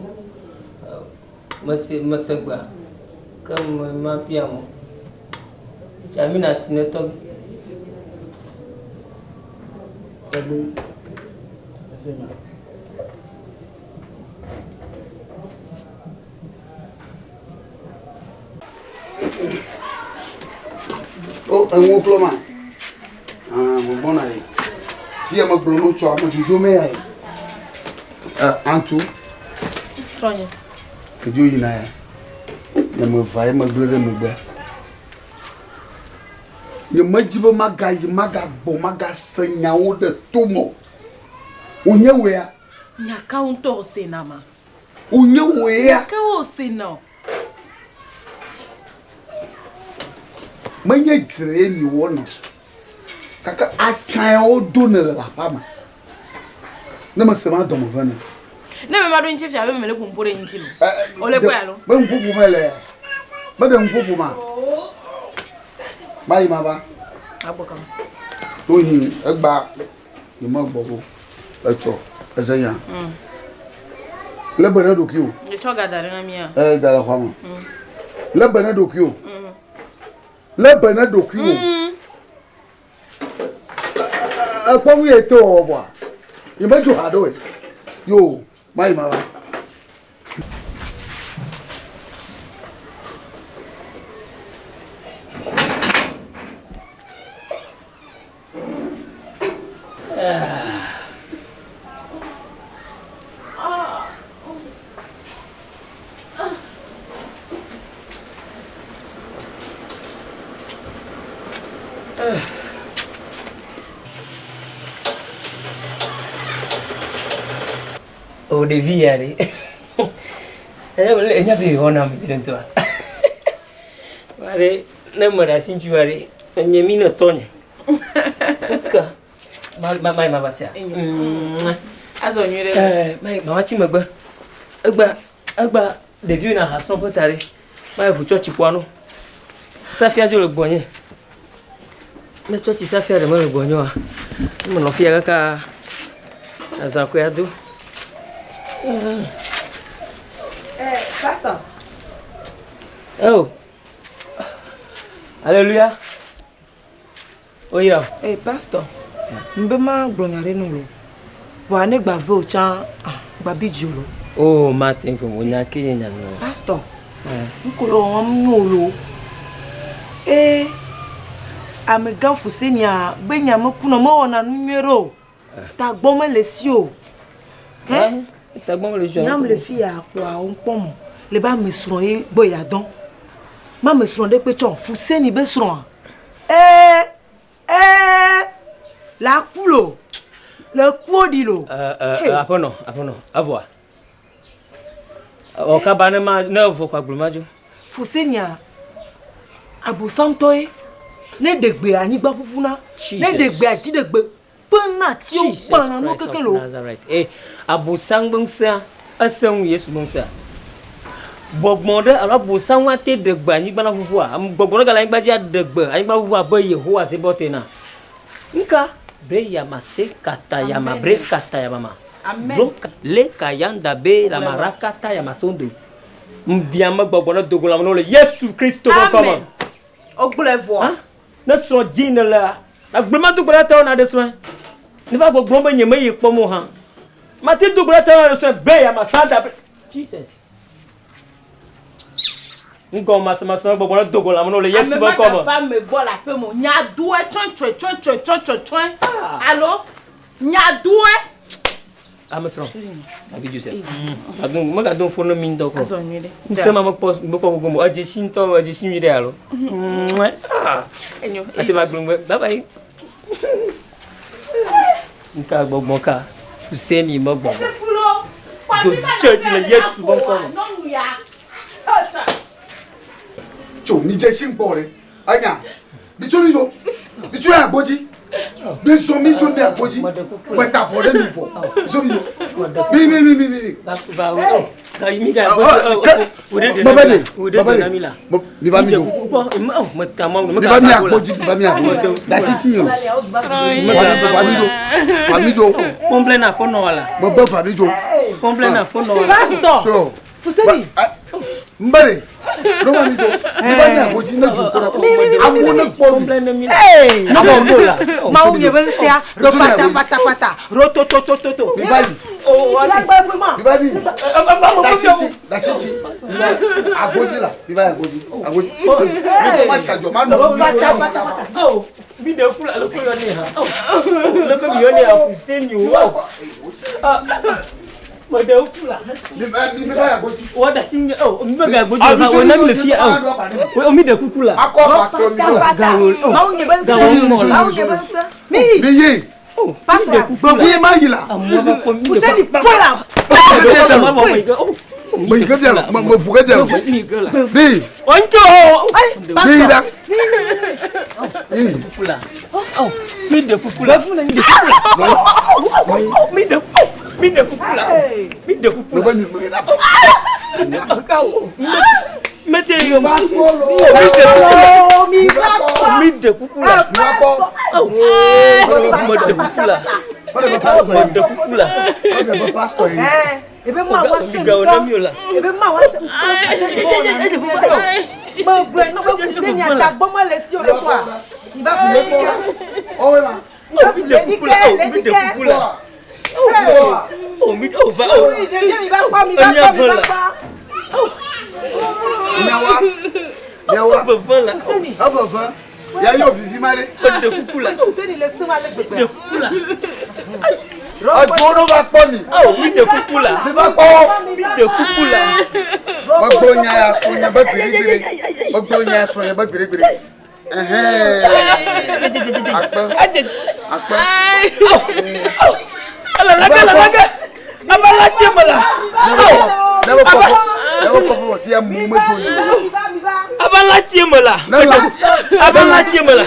mese mese gbea ke me mafia mɔ. Tsamina si ne tɔgbi. Tɔgbi ese nya. O eŋu klo ma. Ah, mo gbɔna yi. Fia me gblɔ nu tsɔ ame dzodzo me ya yi. Eh, antu. Srɔ̃nye. Edzo yina ya. Nye me va ye megblẽ ɖe megbe. Nye medzi be magayi magagbɔ magase nyawo ɖe to me o. Wònye wòea? Nya kawo ŋutɔ wòse na ma? Wònye wò ya. Ke wo se nɔ. Menye dzre ye mi wɔna o. Gake atsãe wodonɛ le aƒea me. Ne mese ma dɔme vena. Ne me ma ɖo ŋuti fia be mele ƒoƒo ɖe ŋuti lo. Ole kpɔe alo? Be ŋuƒoƒo mele. Meɖe ŋuƒoƒo ma. Mayi ma va. Agbɔ kama. Tohi egba yi me gbɔ go. Etsɔ ezenya. Lé be ne ɖokuiwò. Etsɔ ga da ɖe na mía. Ee, da le xɔa me. Lé be ne ɖokuiwò. Lé be ne ɖokuiwò. Ekpɔ nu ye te wɔwɔ vɔa? Yi me dzo haɖe o. Yo, mayi ma va. O ɖevi ya ɖe. Enya be yewɔna ame ɖe ŋutɔa. Wa ɖe ne meɖe asi ŋutsu wa ɖe enye mi ne tɔnye. Ka ma ma ma ma va sia. Azɔ nyuie ɖe. Eh, ma ma va tsi megbe. Egba egba ɖeviwo na ha srɔ̃ ƒe ta ɖe. Ma yi ʋu tsɔtsi ƒoa nu. Safia dzo le gbɔnye. Ne tsɔtsi safia ɖe mele gbɔnye oa, ne menɔ fia kaka azã koe ado. Eh, pastor. Oh. Alléluia. Oya. Eh, pastor. Mbe ma gblɔ nya ɖe nɔ lo. Vɔa ne gba ve o tsã, ah, gba bi dzi o lo. Oh, Martin ƒe mo nya ke nye nya nɔ. Pastor. Ŋko le wɔm nyo lo. Eh, amegã Fusenia be nya mekunɔ mewɔna nu nyuie ɖe o. Tagbɔ mele si o. He? Tagbɔ mele si o. Nyam le fi ya kpɔa wo kpɔm o. Le be ame srɔ̃ ye gbɔ ya dɔn. Ma ame srɔ̃ ɖe kpe tsɔ Fuseni be srɔ̃a. Ee, ee, la ku lo. Le kuo ɖi lo. Aƒenɔ, aƒenɔ, evɔa. Ewɔ kaba ne ma ne evɔ kɔ agblɔ ma dzo. Fusenia abosamtɔe. Ne ɖe gbe anyigba ƒuƒuna. Ne ɖe gbe adzi ɖe gbe kpena atiwo gbãna nu keke lo. Eh, abosam be ŋusẽa ese ŋu Yesu be ŋusẽa. Gbɔgbɔ ɖe alo abosam ate ɖe gbe anyigba na ƒuƒua. Ame gbɔgbɔ ɖe gale anyigba dzi aɖe gbe anyigba ƒuƒua abe Yehowa Zebaot ena. Nka be yama se kata yama bre kata yama ma. Bro le kayanda be la marakata yama sondo. Mbia me gbɔgbɔ ne dogo la me le Yesu Kristo ƒe ŋkɔ me. Wogblɔe vɔa. Ne srɔ̃ dzi ne lea, agbe ma do gbe ɖa tɔwo na ɖe srɔ̃e. Ne va gbɔgblɔm be nye meyi kpɔm o hã. Mate do gbe ɖa tɔwo na ɖe srɔ̃e be ya ma sanda be Jesus. Ŋgɔ masemase gbɔgbɔ ne do go le ame le Yesu Ame ƒe ŋkɔ me. ma gava me gbɔ le aƒe me o. Nya doe tsɔtsɔe tsɔtsɔe tsɔtsɔe tsɔe. Alo nya doe. Ame srɔ̃. Abi Joseph. Adu megado ƒo ne mi ŋutɔ kɔ. Azɔ nyuie ɖe. Ŋusẽ ma mekpɔ mekpɔ gbogbo mo. Edze si ŋutɔ edze si nyuie ɖe alo. Ah. Enyo. Ate va gblɔ ŋgbe. Bye bye. Nka gbɔgbɔ ka. Hussein me gbɔgbɔ. Do dze dzi le Yesu ƒe ŋkɔ me. Nyɔnu ya. Tso mi dze si ŋkpɔ ɖe. Enya. Mi tso mi dzo. Mi tso ya gbodzi. Mi zɔ mi tso mi agbodzi. Meta vɔ ɖe mi vɔ. Mi tso mi dzo. Mi mi mi mi mi. Baba de. Baba de. Mi va mi dzo. Mi va mi agbodzi. Mi va mi agbodzi. Dasi ti yi o. Va mi dzo. Va mi dzo. Kɔnplɛ na fɔ nɔ wala. Mo bɛ va mi dzo. Kɔnplɛ na fɔ nɔ wala. Pastor. So. Fuseni. Mbere. No va mi dzo. Mi va mi agbodzi ne dzo kpɔ ɖe. Amewo ne kpɔ mi. Kɔnplɛ ne mi la. Hey! Abɔ mo la. Mawu nye be ŋusẽa ro pata pata pata ro to to to to to. Mi va yi. Mi va yi. Dasi ti. Dasi ti. Mi va yi. Agbodzi la. Mi va yi agbodzi. Agbodzi. Mi ko ma sa dzɔ ma nɔ. Pata pata pata. Oh, mi de ku la le ku yɔ ne ha. Oh, le ku mi yɔ ne ha Hussein o. Ah, me de ku la. Mi va mi va yi agbodzi. Wọ́n dasi ń oh, mi bɛ ga gbójú ha, wọ́n náà mi lè fi oh, o mi de kuku la. Akɔ ba kplɔ mi la. Gawo oh, Mawu nye be gawo ŋusẽ. mɔ la. Mawu nye be ŋusẽ. Mi yi. Mi yi. Oh, Pastor. Gbogbo ye ma yi la. amu b'a fɔ mi de Fuseni fola. Oh, Me yi ke via lo. Me me ʋu ke via lo. Bi. Onjo. Bi da. Bi. Mi de kuku la. Mi de kuku la. Mi de mi de kuku la. Mi de kuku la. Mete yo. Mi de kuku la. Mi de kuku la. Mi de kuku la. Ebe ma wa se ŋutɔ. Ebe ma wa se ŋutɔ. Megblɔe na be fuse nya tagbɔ mele si o ɖe kɔa. Iva fu le dike. Iva fu le dike le dike. Mi va kpɔ mi va kpɔ mi va kpɔ. Nyawa. Nyawa. Eveve. Ya yɔ vivi ma ɖe. Fuseni le sẽm ale gbegbe. Edzo no va kpɔ mi. Mi de kuku la. Mi va kpɔ. Mi de kuku la. Megblɔ nya ya srɔ̃ nye be gbeɖegbeɖe. Megblɔ nya ya srɔ̃ nye be gbeɖegbeɖe. Ɛhɛn. Akpe. Akpe. Alalage alalage. Abala tse me la. Ne be kɔfɔ ne be kɔfɔ wɔ fia mu me dzo yi. Abala tse me la. Abala tse me la.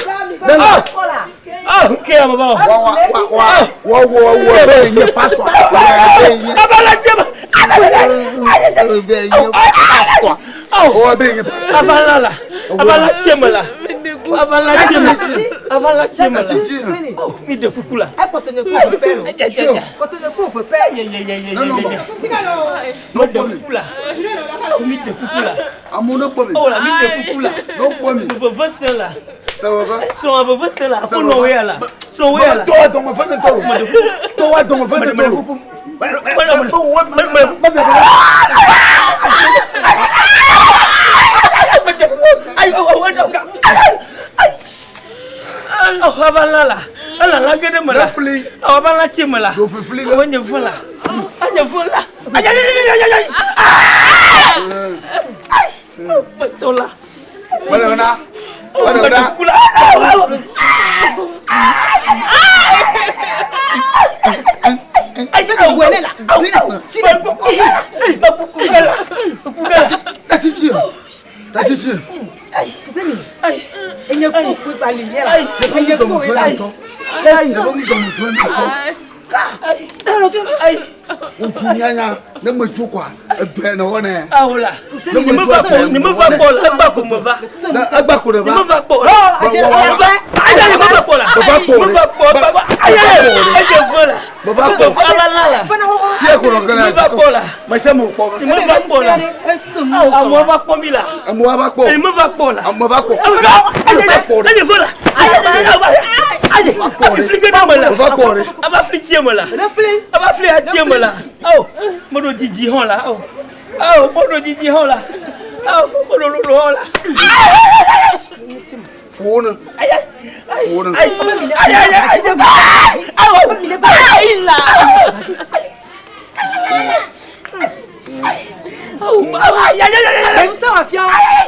Ne la. Ah, nke ya baba. Wa wa wa wa wa wa be nye pastor. Wa be nye. Abala tse me. Be nye pastor. Wa be nye. Abala la. Abala tse me la. Abala tse me. Abala tse me la. Mi de kuku la. Ekpɔtɔ nye ku ƒe pɛ lo. Kpɔtɔ nye ku ƒe pɛ. Mi de kuku la. Mi de kuku la. Amewo ne kpɔ mi. Oh la, mi de kuku la. Ne kpɔ mi. Veve se la. Sewɔƒe. Srɔ̃ veve se la. Aƒenɔ wo ya la. Srɔ̃ wo ya la. Tɔwa dɔmɔ fɛn ne tɔ lo. Tɔwa dɔmɔ fɛn ne tɔ lo. Abala la. Alala ge ɖe me la. Abala tse me la. Wo nye ve la. Nye ve la. Ayi. Metɔ la. Mele na. Mele na. Fuseni. Enye ku ku kpali nye la. Enye ku la. Wosu nyanya ne me tso kɔa edɔe ne wɔnɛ. Awo la. Ne me va kpɔ ne me va kpɔ la egba ko me va. Ne egba ko ne va. Ne me va kpɔ la. Ayi ne me va kpɔ la. Me va kpɔ Me va kpɔ la. Ayi edze ve la. Me va kpɔ. Ala la la. Tie ko nɔ gɛlɛ. Me va kpɔ la. Me se me kpɔ. Ne me va kpɔ la. Amewo va kpɔ mi la. Amewo va kpɔ. Ne me va kpɔ la. Amewo va kpɔ. Edze ve la. Ayi afi fli ge ɖe me la. Me va kpɔ ɖe. Aba fli tsie me la. Aba fli atsie me la. Awo meɖo dzidzi hã la. Awo awo meɖo dzidzi hã la. Awo meɖo lolo hã la. Ƒo ne. Ƒo ne. Ayi ayi ayi awo ayi la. Ɖe ŋusẽ wɔ fiɔ.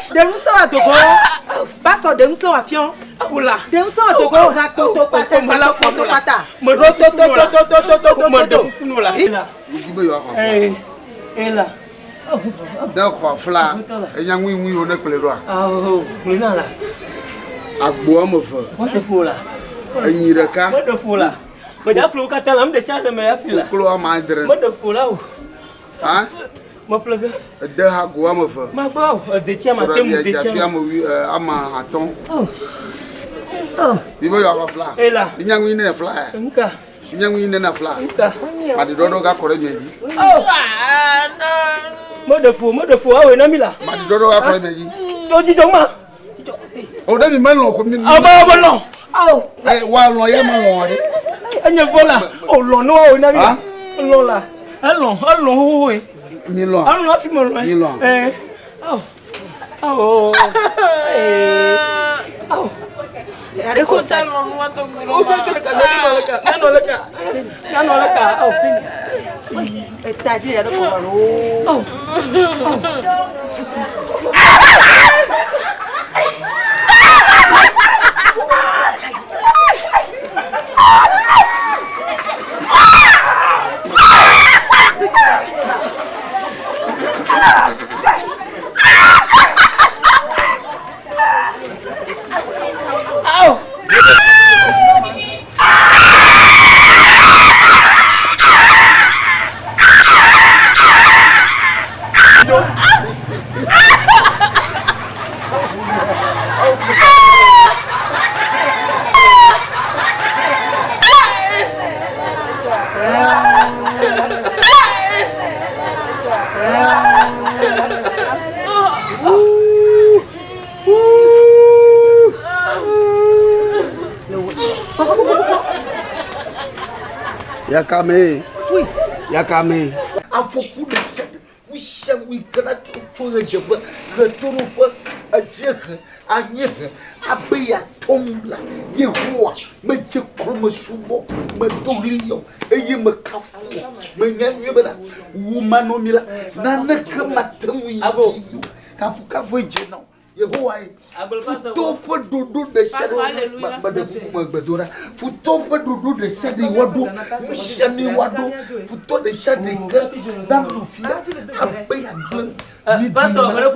Ɖe ŋusẽ wɔ dogo. Pastor ɖe ŋusẽ wɔ fiɔ. Awola. Ɖe ŋusẽ wɔ dogo. Ha toto kpata kpata kpata. Rototototototototo. Wodi be yewoaxɔ afla. Ela. Ne xɔ afla, enya ŋuiŋui yiwo ne kplɔe ɖoa. Awo gblẽ na la. Agbo woame eve. Meɖe ƒo la. Enyi ɖeka. Meɖe ƒo la. Medza ƒle wo katã la, ame ɖe sia ɖe me ya ƒli la. Koklo woame adre. Meɖe ƒo la o. Ha? Meƒle ge. Ede ha go woame eve. Magba o, edetsia ma te mu Sɔɖavi detsia. dzafi ame wui ame atɔ̃. Mi be yewoaxɔ afla. Ela. Minya ŋui ne afla ya. Nka. Minya ŋui ne afla. Nka. Maɖiɖɔɖɔ gakɔ ɖe mia dzi. Meɖe ƒo, meɖe ƒo awoe na mi la. Maɖiɖɔɖɔ gakɔ ɖe mia dzi. Tso dzidzɔ ma. O ɖe mi melɔ̃ ko mi. Awo awo lɔ̃. Awo. Ɛ wa lɔ̃ ya melɔ̃ ɖe. Enye vɔ la. O lɔ̃ ne woawoe na mi la. Lɔ̃ la. Elɔ̃, elɔ̃ xoxoe. Mi lɔ̃. Elɔ̃ hafi melɔ̃e. Mi lɔ̃. Ɛ. Awo. Awo. Ee. Awo. Etadzi ya ɖe kɔme lo. Yakame. Yakame. Afɔku ɖe sia ɖe, nu sia nu yi ke na tso tso ɣedzeƒe, ɣetoɖoƒe, edziehe, anyiehe abe yeatɔ nu la, Yehowa, medze klo mesubɔ, medo ɣli yɔ eye mekafu wò. Menya nyuie bena wò manɔmee la, naneke mate ŋu yi dzi o. Kafukafue dze na wò. Yehowa ye. Futɔwo ƒe ɖoɖo ɖe sia ɖe meɖe kuku me gbe do ɖa. Futɔwo ƒe ɖoɖo ɖe sia ɖe woaɖo, nu sia nu woaɖo, futɔ ɖe sia ɖe ke nanɔ fi la abe yeagblẽ mi dome la.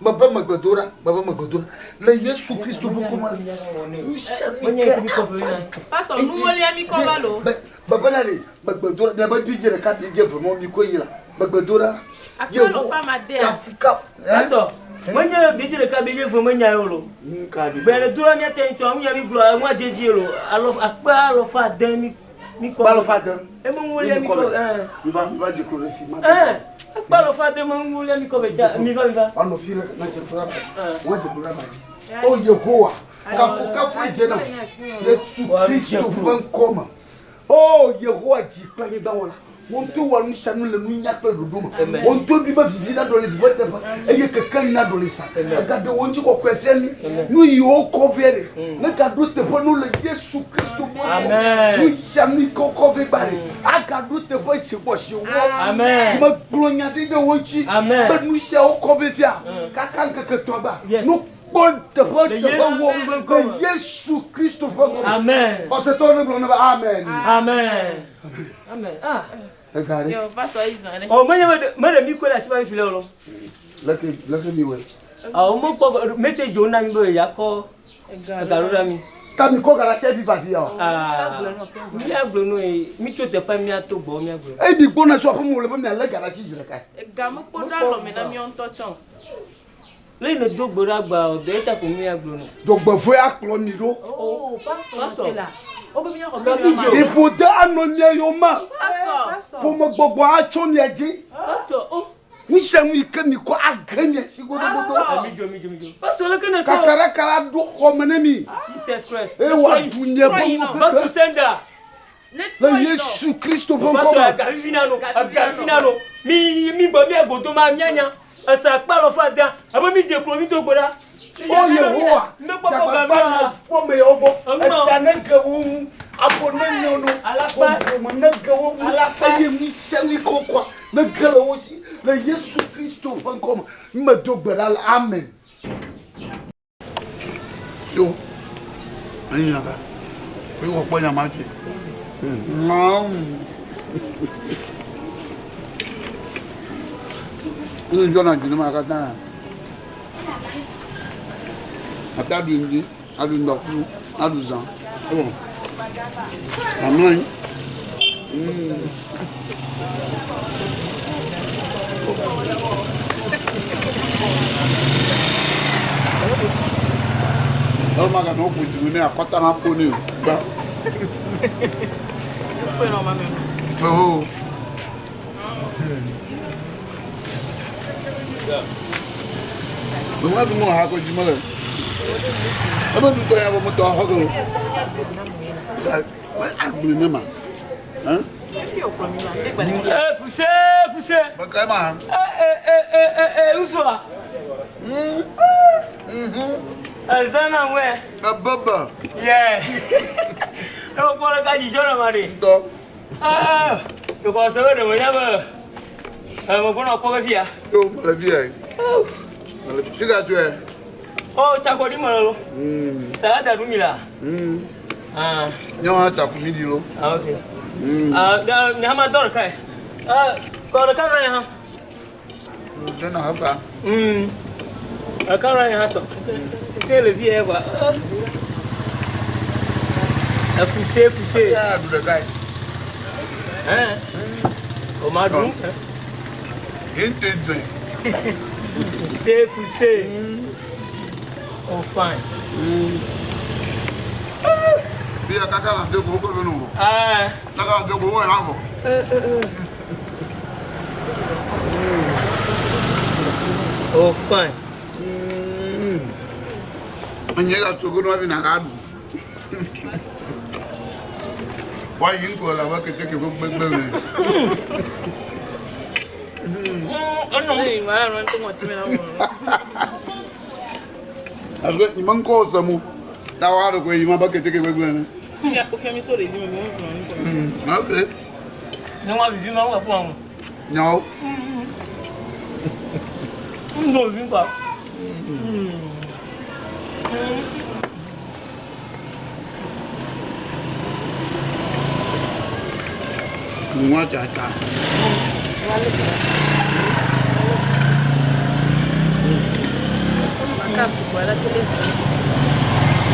Mebe megbe do ɖa, mebe megbe do ɖa. Le Yesu Kristo ƒe ŋkɔ me la, nu sia nu ke ava dzɔ. Pastor, nuwolia mi kɔ va lo. Bebe na ɖe megbe do ɖa, miabe bidze ɖeka bidze ve mɔ mi koe yi la. Megbe do ɖa. Akpalo fa ma dea. Kafuka. Pastor, menye bidze ɖeka bidze ve menya yo lo. Gbe le do ɖa miate ŋu tsɔ ŋuya mi gblɔ eŋua dze dzi lo. Alɔ akpe alɔ fa de mi mi kɔ. Alɔ fa de. Eme ŋu lia mi kɔ. Eh. Mi va mi va dze klo ɖe fi ma. Eh. Akpe alɔ fa de me ŋu lia mi kɔ be dza mi va mi va. Anɔ fi le na dze klo ɖe ba. Wa dze klo ɖe ba dzi. O Yehowa, kafukafu dze na Yesu Kristo ƒe ŋkɔ me. O Yehowa dzi kple anyigba wɔla, wò ŋutɔe wɔ nu sia nu le nunya kple ɖoɖo me. Wò ŋutɔe ɖoe be vivi naɖɔ le vivɔ teƒe eye kekeli naɖɔ le zã. Ègaɖe wò ŋutikɔkɔe fia mí. Nu yi wokɔ vɛ ɖe, negaɖo teƒe nu le Yesu Kristo ƒe ŋkɔ me. Nu sia nu yi ke wokɔ vɛ gbã ɖe, agaɖo teƒe zi gbɔ zi wɔ. Megblɔ nya ɖi ɖe wo ŋuti be nu sia wokɔ vɛ fia kaka ŋkeke etɔ̃ gba. Nu kpɔ teƒe teƒe wɔ le Yesu Kristo ƒe ŋkɔ me. Amen. Xɔsetɔwo ne gblɔ ne be amen. Amen. Amen. Ah. Ega ɖe. Yo, pastor yi zan ɖe. Oh, menye be mele mi koe le asi ma mi fi le o lo. Leke leke mi wɔe. Awo mo kpɔ message wo na mi be yakɔ ega ɖo ɖa mi. Ta mi kɔ ga ɖe asi evi va fi ya o. Ah. Mi agblɔ nu ye mi tso teƒe mi ato gbɔ mi agblɔ. Eyi mi gbɔna tso aƒe me wòle be mialé ga ɖe asi zi ɖeka. Ega me kpɔ ɖo alɔme na míawo ŋutɔ tsã o. Le ne do gbe ɖa gba o, de ta ko mi agblɔ nu. Dzɔgbevɔ̃e akplɔ mi ɖo. Oh, pastor, Pastor. la. Wobe míaxɔ Gabi Fiƒode anɔ mia yome. Pastor. Ƒomegbɔgbɔ atso mia dzi. Pastor, oh. Nu sia nu yi ke mi kɔ age mia dzi godogodo. Mi dzo, mi dzo, mi dzo. Pastor, leke ne tɔ. Kakaraka la ɖo xɔ me ne mi. Jesus Christ. Eye wòaɖu nye ƒe nuwo Back to kekeŋ. sender. Le Yesu Kristo ƒe ŋkɔ Pastor, me. ega vivi na no, ega vivi na no. Mi mi gbɔ mi agodo ma mianya. Esa akpa lɔ fa da. Abe mi dze klo mi do gbe ɖa. O Yehowa, Dzagba dzagbagba na kpɔ me yawo gbɔ. Eta ne ge wo ŋu, afɔ ne nyɔ no, gɔgɔme ne ge wo ŋu, eye nu sia nu yi ke wokɔa ne ge le wo si. Le Yesu Kristo ƒe ŋkɔ me, medo gbe ɖa le amen. Yo, enyi nya ka? Mi wɔ kpɔ nya ma tsoe. Nu dzɔna dzi ne ma katã. Ate aɖu ŋdi, aɖu ŋdɔkusu, aɖu zã. Evɔ. Mamlɔ anyi. Elo maganɔ woƒo dzime ne akɔta na fo nɛ o. Gba. Oho. Mema ɖu nu ha ko dzi mele. Ebe ɖutɔ ya be metɔ xɔ ge o. Agble ne ma. Hein? Eh, fuse, fuse. Mekae ma. Eh, eh, eh, eh, eh, eh, usua. Eh, zana ŋue. Ebebe. Yeah. Eh, o kpɔ ɖeka dzidzɔ na ma ɖe. Ŋutɔ. Ah, tokɔ se be ɖe menya be eh, megbɔna kpɔ be fia. Yo, mele fia ye. Mele fi ka tsoe. Oh, tsakɔɖi me lo. Salada ɖu mi la. Ah. Nye hã tsaku mi ɖi lo. Ah, ok. Ah, da, nye hã ma dɔ ɖeka ye. Ah, kɔ ɖeka ɖo nye hã. Tse na heka. Ɖeka ɖo nye hã tɔ. Se le fi ye kwa. Efuse, fuse. Ya ɖu ɖeka ye. Hein? O ma ɖu. Ente dɔe. Fuse, fuse. Oh fine. Bia kaka na do ko ko no. Eh. Kaka do ko wo ya go. Oh fine. Nye ka tsogo no afi na ka ɖu. Wa yi ŋkɔ le abe keteke ƒe gbegbe me. Parce que nye me ŋkɔ se mo. Ta wa ɖe koe yi ma be keteke gbegbe ene. Ok. Ne wa vivi ma wa ƒo aŋu. Nyawo. Ŋdɔ vivi kwa. Nua dzata.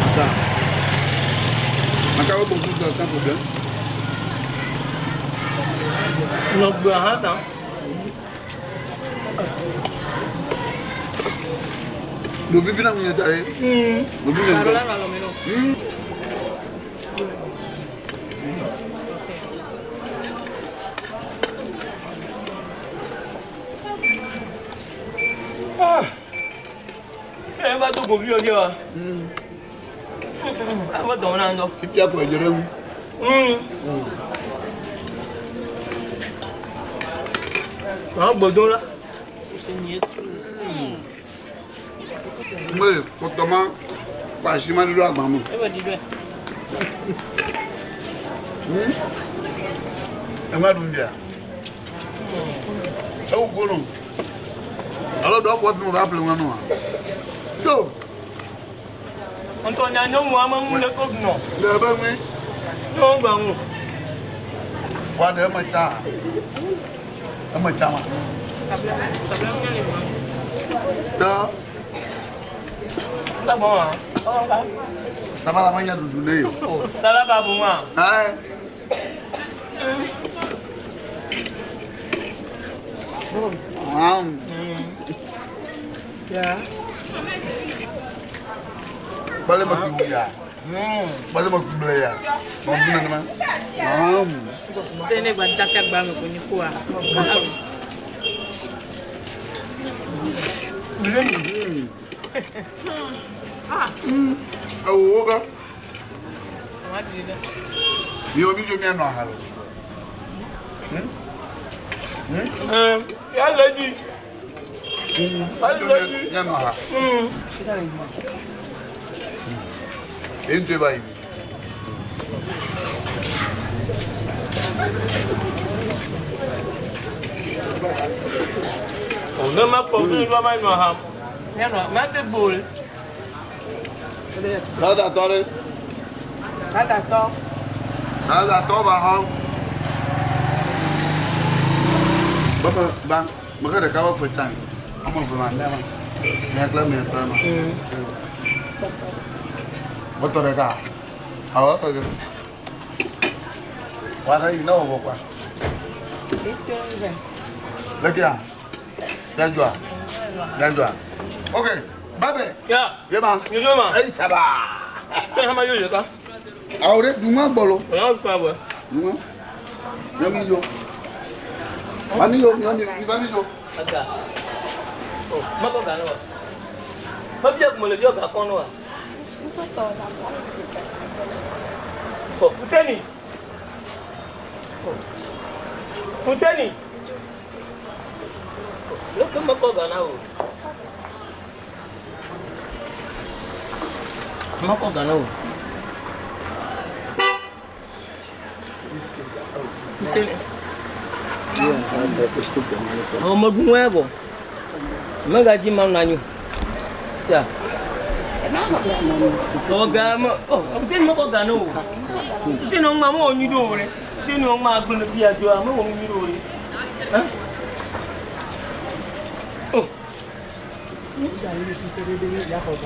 Maka. Maka wo bonjour sans problème. Nɔ gbea hã zã. Ɖo vivi na ŋunye da ɖe. Ɖo vivi na ŋutɔ. Ah. Ẹ va do govi yɔ wa. Ava dɔn na ŋdɔ. Fifia ko edze ɖe ŋu. Àwọn gbọdọ la. Me kpɔtɔ ma kɔ asi ma ɖo agba me. Ema ɖum bia. Ewu gono. Alo dɔ kɔ fi mo va ƒle ŋua nɔa. Do. Ntɔ nya nyɔnu ame ŋu le ko nɔ. Le ebe ŋui. Nyɔnu gba ŋu. Wa ɖe eme tsa. Eme tsa ma. Tɔ. Sabɔ wa. Sabala ma nya ɖuɖu ne ye o. Sabala bu wa. Ayi. Kpale me ku ya. Kpale me ku ble ya. Mɔ bu nenema. Se ne gba dasi agba me ko ni ko wa. Ewo wo ke. Miwo mi dzo mianɔ aha lo. Ya le dzi. Mianɔ aha. Ye ŋutɔe va yi. Ne ma kpɔ fi va ma nɔ aha. Mianɔ ma te bo le. Saladatɔ ɖe. Saladatɔ. Saladatɔ va xɔ. Bebe ba mexe ɖeka wo fe tsa. Ame eve ma ne ma. Mia kple mia kple ma. Wotɔ ɖeka. Awɔ efe ge. Wa ɖe yi ne wɔ kɔa. Lekia. Miadzɔa. Miadzɔa. Ok. Babe. Ya. Ye ma. Ye ma. Eyi saba. Ke hama yo ɖeka. Awo ɖe duma gbɔlo. Oyɔ kpa bɔ. Duma. Miami yo. Mami yo, miami, mi va mi yo. Aga. O, ma kɔ ga ne wa. Ma fi akume le fi ga kɔn ne wa. Ɔ, Fuseni. Fuseni. Ne ke me kɔ ga na o. Ma kɔ ga na o. Fuseni. Ɔ, me ɖu nua vɔ. Megadzi ma nɔ anyi o. Ya. Ɔ ga me ɔ Fuseni mekɔ ga ne o. Fuseni wo ŋma mewɔ nyui ɖe o ɖe. Fuseni wo ŋma agblẽ le fia dzoa mewɔ nyui ɖe o ɖe. Hã? O.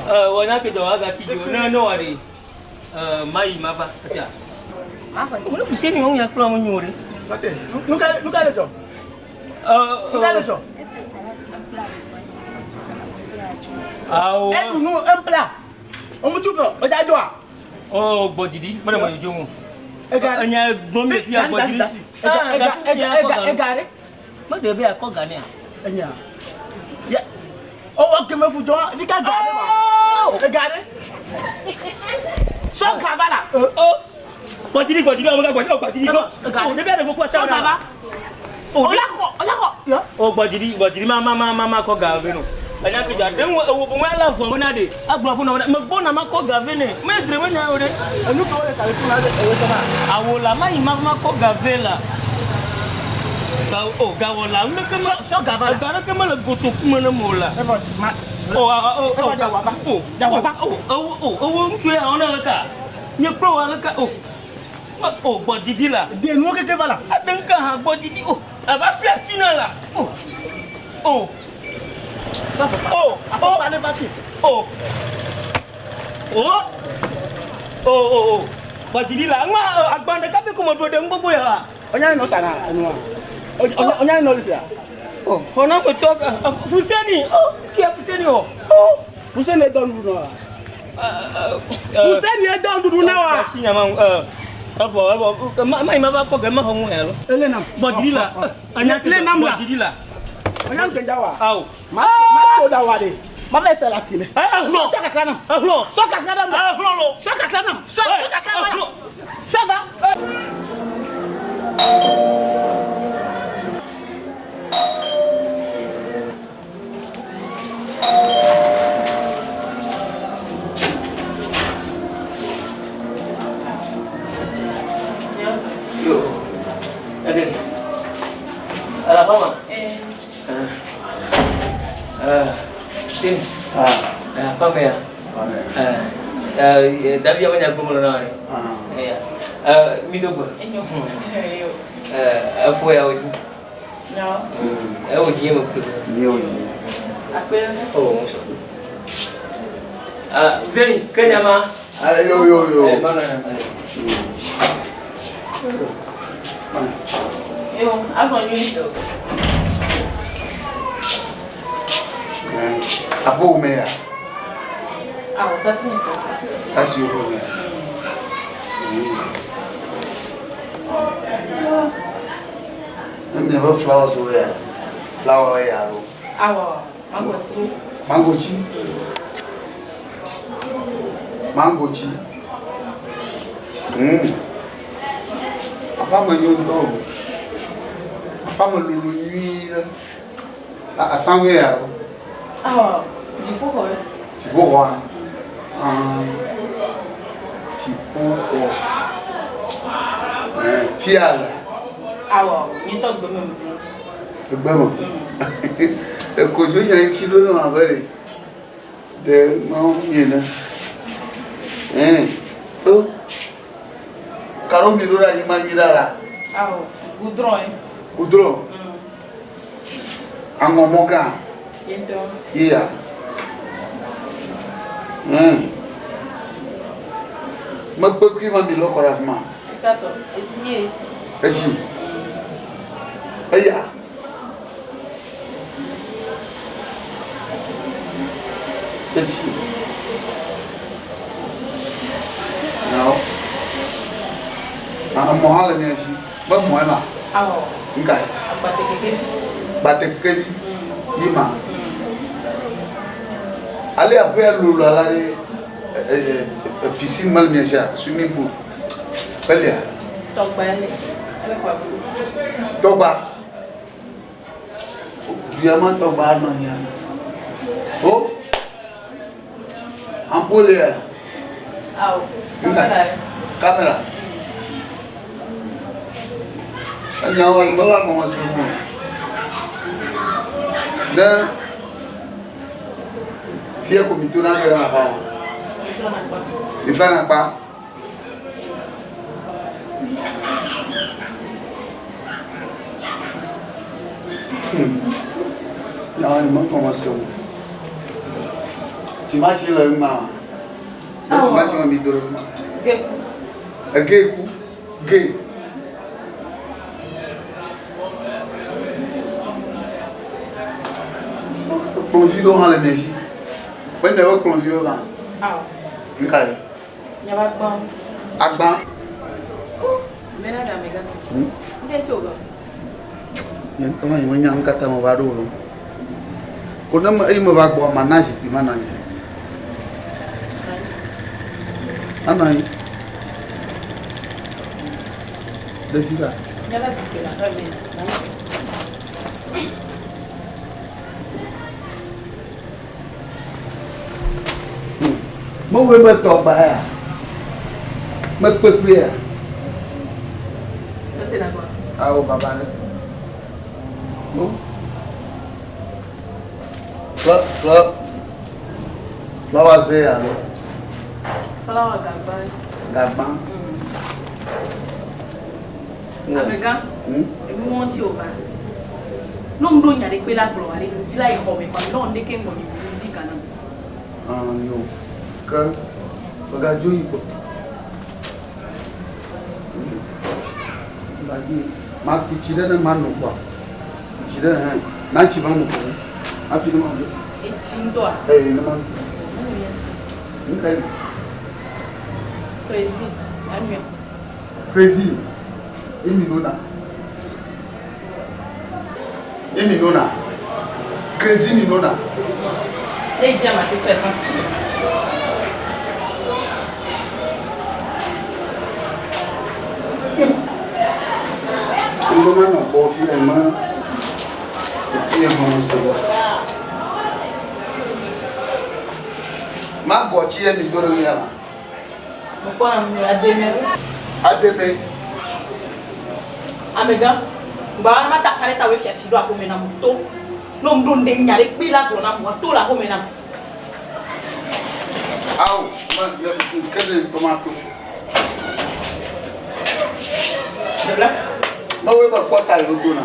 Ɛ wɔ nya ke dzɔ agatsi dzi o ne ne wɔ ɖe ɛ mayi ma va esia. Wòle Fuseni wo nya kple wo nyo ɖe. Nu ka le dzɔ? Nu ka le dzɔ? Awo. Eɖu nu en plat. Omu tu fɛ o ja jɔ a. Oh, gbɔdidi, mele me dzodzo ŋu. Ega Enya gblɔm mi fia gbɔdidi. Ega ega ega ega ega ɖe. Meɖe be akɔ ga nea. Enya. Ya. Owó kɛmɛ fu jɔ fi ka ga ɖe wa. Ega ɖe. Sɔ ga va la. Oh. Gbɔdidi gbɔdidi ɔmega gbɔdidi ɔ gbɔdidi kɔ. O ne bɛ ɖe koko ata. Sɔ ga va. Ola kɔ ola kɔ. Yɔ. O gbɔdidi gbɔdidi ma ma ma ma ma kɔ ga ve no. Enya ke dza ɖe ŋu ewo boŋ ala vɔ bena ɖe agblɔ ƒo na me gbɔ na ma kɔ ga ve ne. Me dre me nya o ɖe. Enu ke wole sa le fún la ewe sɔ ma. Awo la ma yi ma ma kɔ ga ve la. Ga o gawɔ la nu ɖeke me. Sɔ ga va la. Ga ɖeke mele kotoku me ne mo la. Efɔ ma. O a o o Efɔ dza wava. o Dza wava. o ewo o ewo ŋutsu ya wɔna le ka. Nye kplɔ wa le ka o. Ma o gbɔdidi la. De nuwo keke va la. Aɖe ŋka hã gbɔdidi o. Ava fia asi na la. O o Sɔ afɔkpa. O Afɔkpa ne va fi. o o o o o gbɔdidi la ŋma agban ɖeka pɛ ko me ɖo ɖe ŋu gbogbo ya wa. Onya ne nɔ sa na enua. Onya ne nɔ lisi a. O xɔnametɔ Fuseni o kia Fuseni o o. Fuseni dɔ nuɖuɖu na wa. Fuseni dɔ nuɖuɖu na wa. Asi nyama ŋu evɔ evɔ ma ma yi ma va kɔ ge ma xɔ ŋu ya lo. Ele nam. Gbɔdidi la. Le nam la. Gbɔdidi la. Onya nu kedza wa. Awo. Ma ma so da wa de. Ma bɛ sɛ la si me. Ehlɔ. Sɔ kakra nam. Ehlɔ. Sɔ kakra nam. Ehlɔ lo. Sɔ kakra nam. Sɔ sɔ kakra nam. Sɔ va. Yo. Okay. Ala mama. Eh. Eh. Ah. Eh, papa ya. Eh. Eh, Davi ya manya gomo na re. Eh. Eh, mi dogo. Eh, afo ya oji. No. Eh, oji ye mo kulo. Nye oji. Akpe. Oh, mo so. Ah, Zeni, kenya ma. Ale yo yo yo. Eh, ma na. Yo, azɔ nyui. Aƒewo me ya. Awɔ, tasi mi tɔ. Tasi wo me. Ne miaƒe flowers wo ya. Flower ya lo. Awɔ, mango ti. Mango tsi. Mango tsi. Aƒea me nyo ŋutɔ o. Aƒea me lolo nyuie ɖe. Asanŋue ya lo. Awɔ, dziƒoxɔ ye. Dziƒoxɔa? Dziƒoxɔ. Fia le. Awɔ, nye ŋutɔ gbe me me. Egbe me? Ekodzo nya ŋuti ɖo ne ma be ɖe. Ɖe mawo nye ne. O. Karo mi ɖo ɖe anyigba nyui ɖe la. Awɔ, goudron ye. Goudron? Aŋɔmɔ gã. Ye ŋutɔ. Ye ya. Mekpekui ma mi lɔ kɔ ɖe afi ma. Sikatɔ, esi ye. Esi. Eya. Esi. Nyawo. Emɔ hã le mia si. Be mɔe ma. Awɔ. Ŋka. Agbatekekevi. Gbatekekevi. Yi ma. Ale aƒea lolo ala ɖe piscine ma le mia sia, swimming pool. Elia. Tɔgba ele. Ele xɔ abu. Tɔgba. Duya ma tɔgba nɔ anyi. O. Ampoule ya. Awɔ. Ŋka. Kamera ye. Kamera. Enyawo me va gɔme se mo. Ne fia ko mi to na ge na fa o. Ifla na kpa. Nyawo me gɔme se mo. Timati le ŋma. Ne timati me mi do ɖe ma. Geku. Ege ku. Ge. Kplɔvi ɖewo hã le mia si. Be ne wo kplɔviwo ma. Awɔ. Nka ye? Nyaba gbã. Agbã. Mena ɖe amegã. Ŋke tso gã. Nye ŋutɔ hã nyemenya nu katã meva ɖo o. Ko ne me eyi meva gbɔ mana zikpui manɔ anyi. Anɔ anyi. Ɖevi la. Nyala zikpui la ƒe me. Mewɔe be tɔgba ya. Mekpekpe ya. Awo baba ɖe. No. Fla fla flawa ze ya lo. Flawa gagba. Gagba. Amegã, enu wɔn ti o ba. Ne ŋɖo nya ɖe kpe la gblɔ wa ɖe ŋdi la yi xɔ me kɔ ne ŋɖe ke ŋgɔ mi ŋdi kana. Ah yo. Ke megadzo yi kpɔ. Megadzo yi. Maku tsi ɖe ne mano kpɔa. Ku tsi ɖe hɛn. Na tsi mano kpɔ. Hafi ne mano. Etsi ŋutɔa? Ee, ne mano. Nu ka ye? Crazy. Anuia. Crazy. Emi nona. Emi nona. Crazy mi nona. Ne dzi ama te sɔ essence. Ŋgbɔ ma nɔ gbɔ fi ema. Fi ema se gbɔ. Ma gbɔ tsi emi do ɖe mia la. Ademe. Amegã, gba ma ta kare ta we fia fi do akome na mu to. No mdo nde nya ɖe kpi la gblɔ na mu to la xome na. Awo, ma ya kede tomato. Debla. Ma we ba kpɔta yi do na.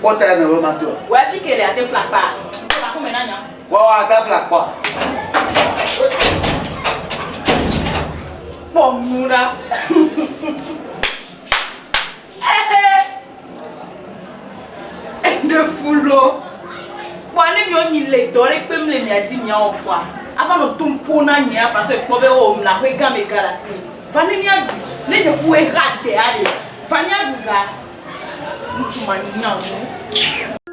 Kpɔta yi na we ma to. Wɛ fi kele ate fla kpa. To la xome na nya. Wa wa ata fla kpɔ. Kpɔ nu ɖa. Eɖe fu lo. Kpɔa ne miɔ mi le dɔ ɖe kpem le mia di miawɔ kpɔa, ava nɔ tom ƒo na nyea parce que kpɔ be o mle aƒe gã me ga le asi me. Va ne míaɖu, ne nye ku exa dea ɖe, va míaɖu ga. Ŋutsu ma nya nu.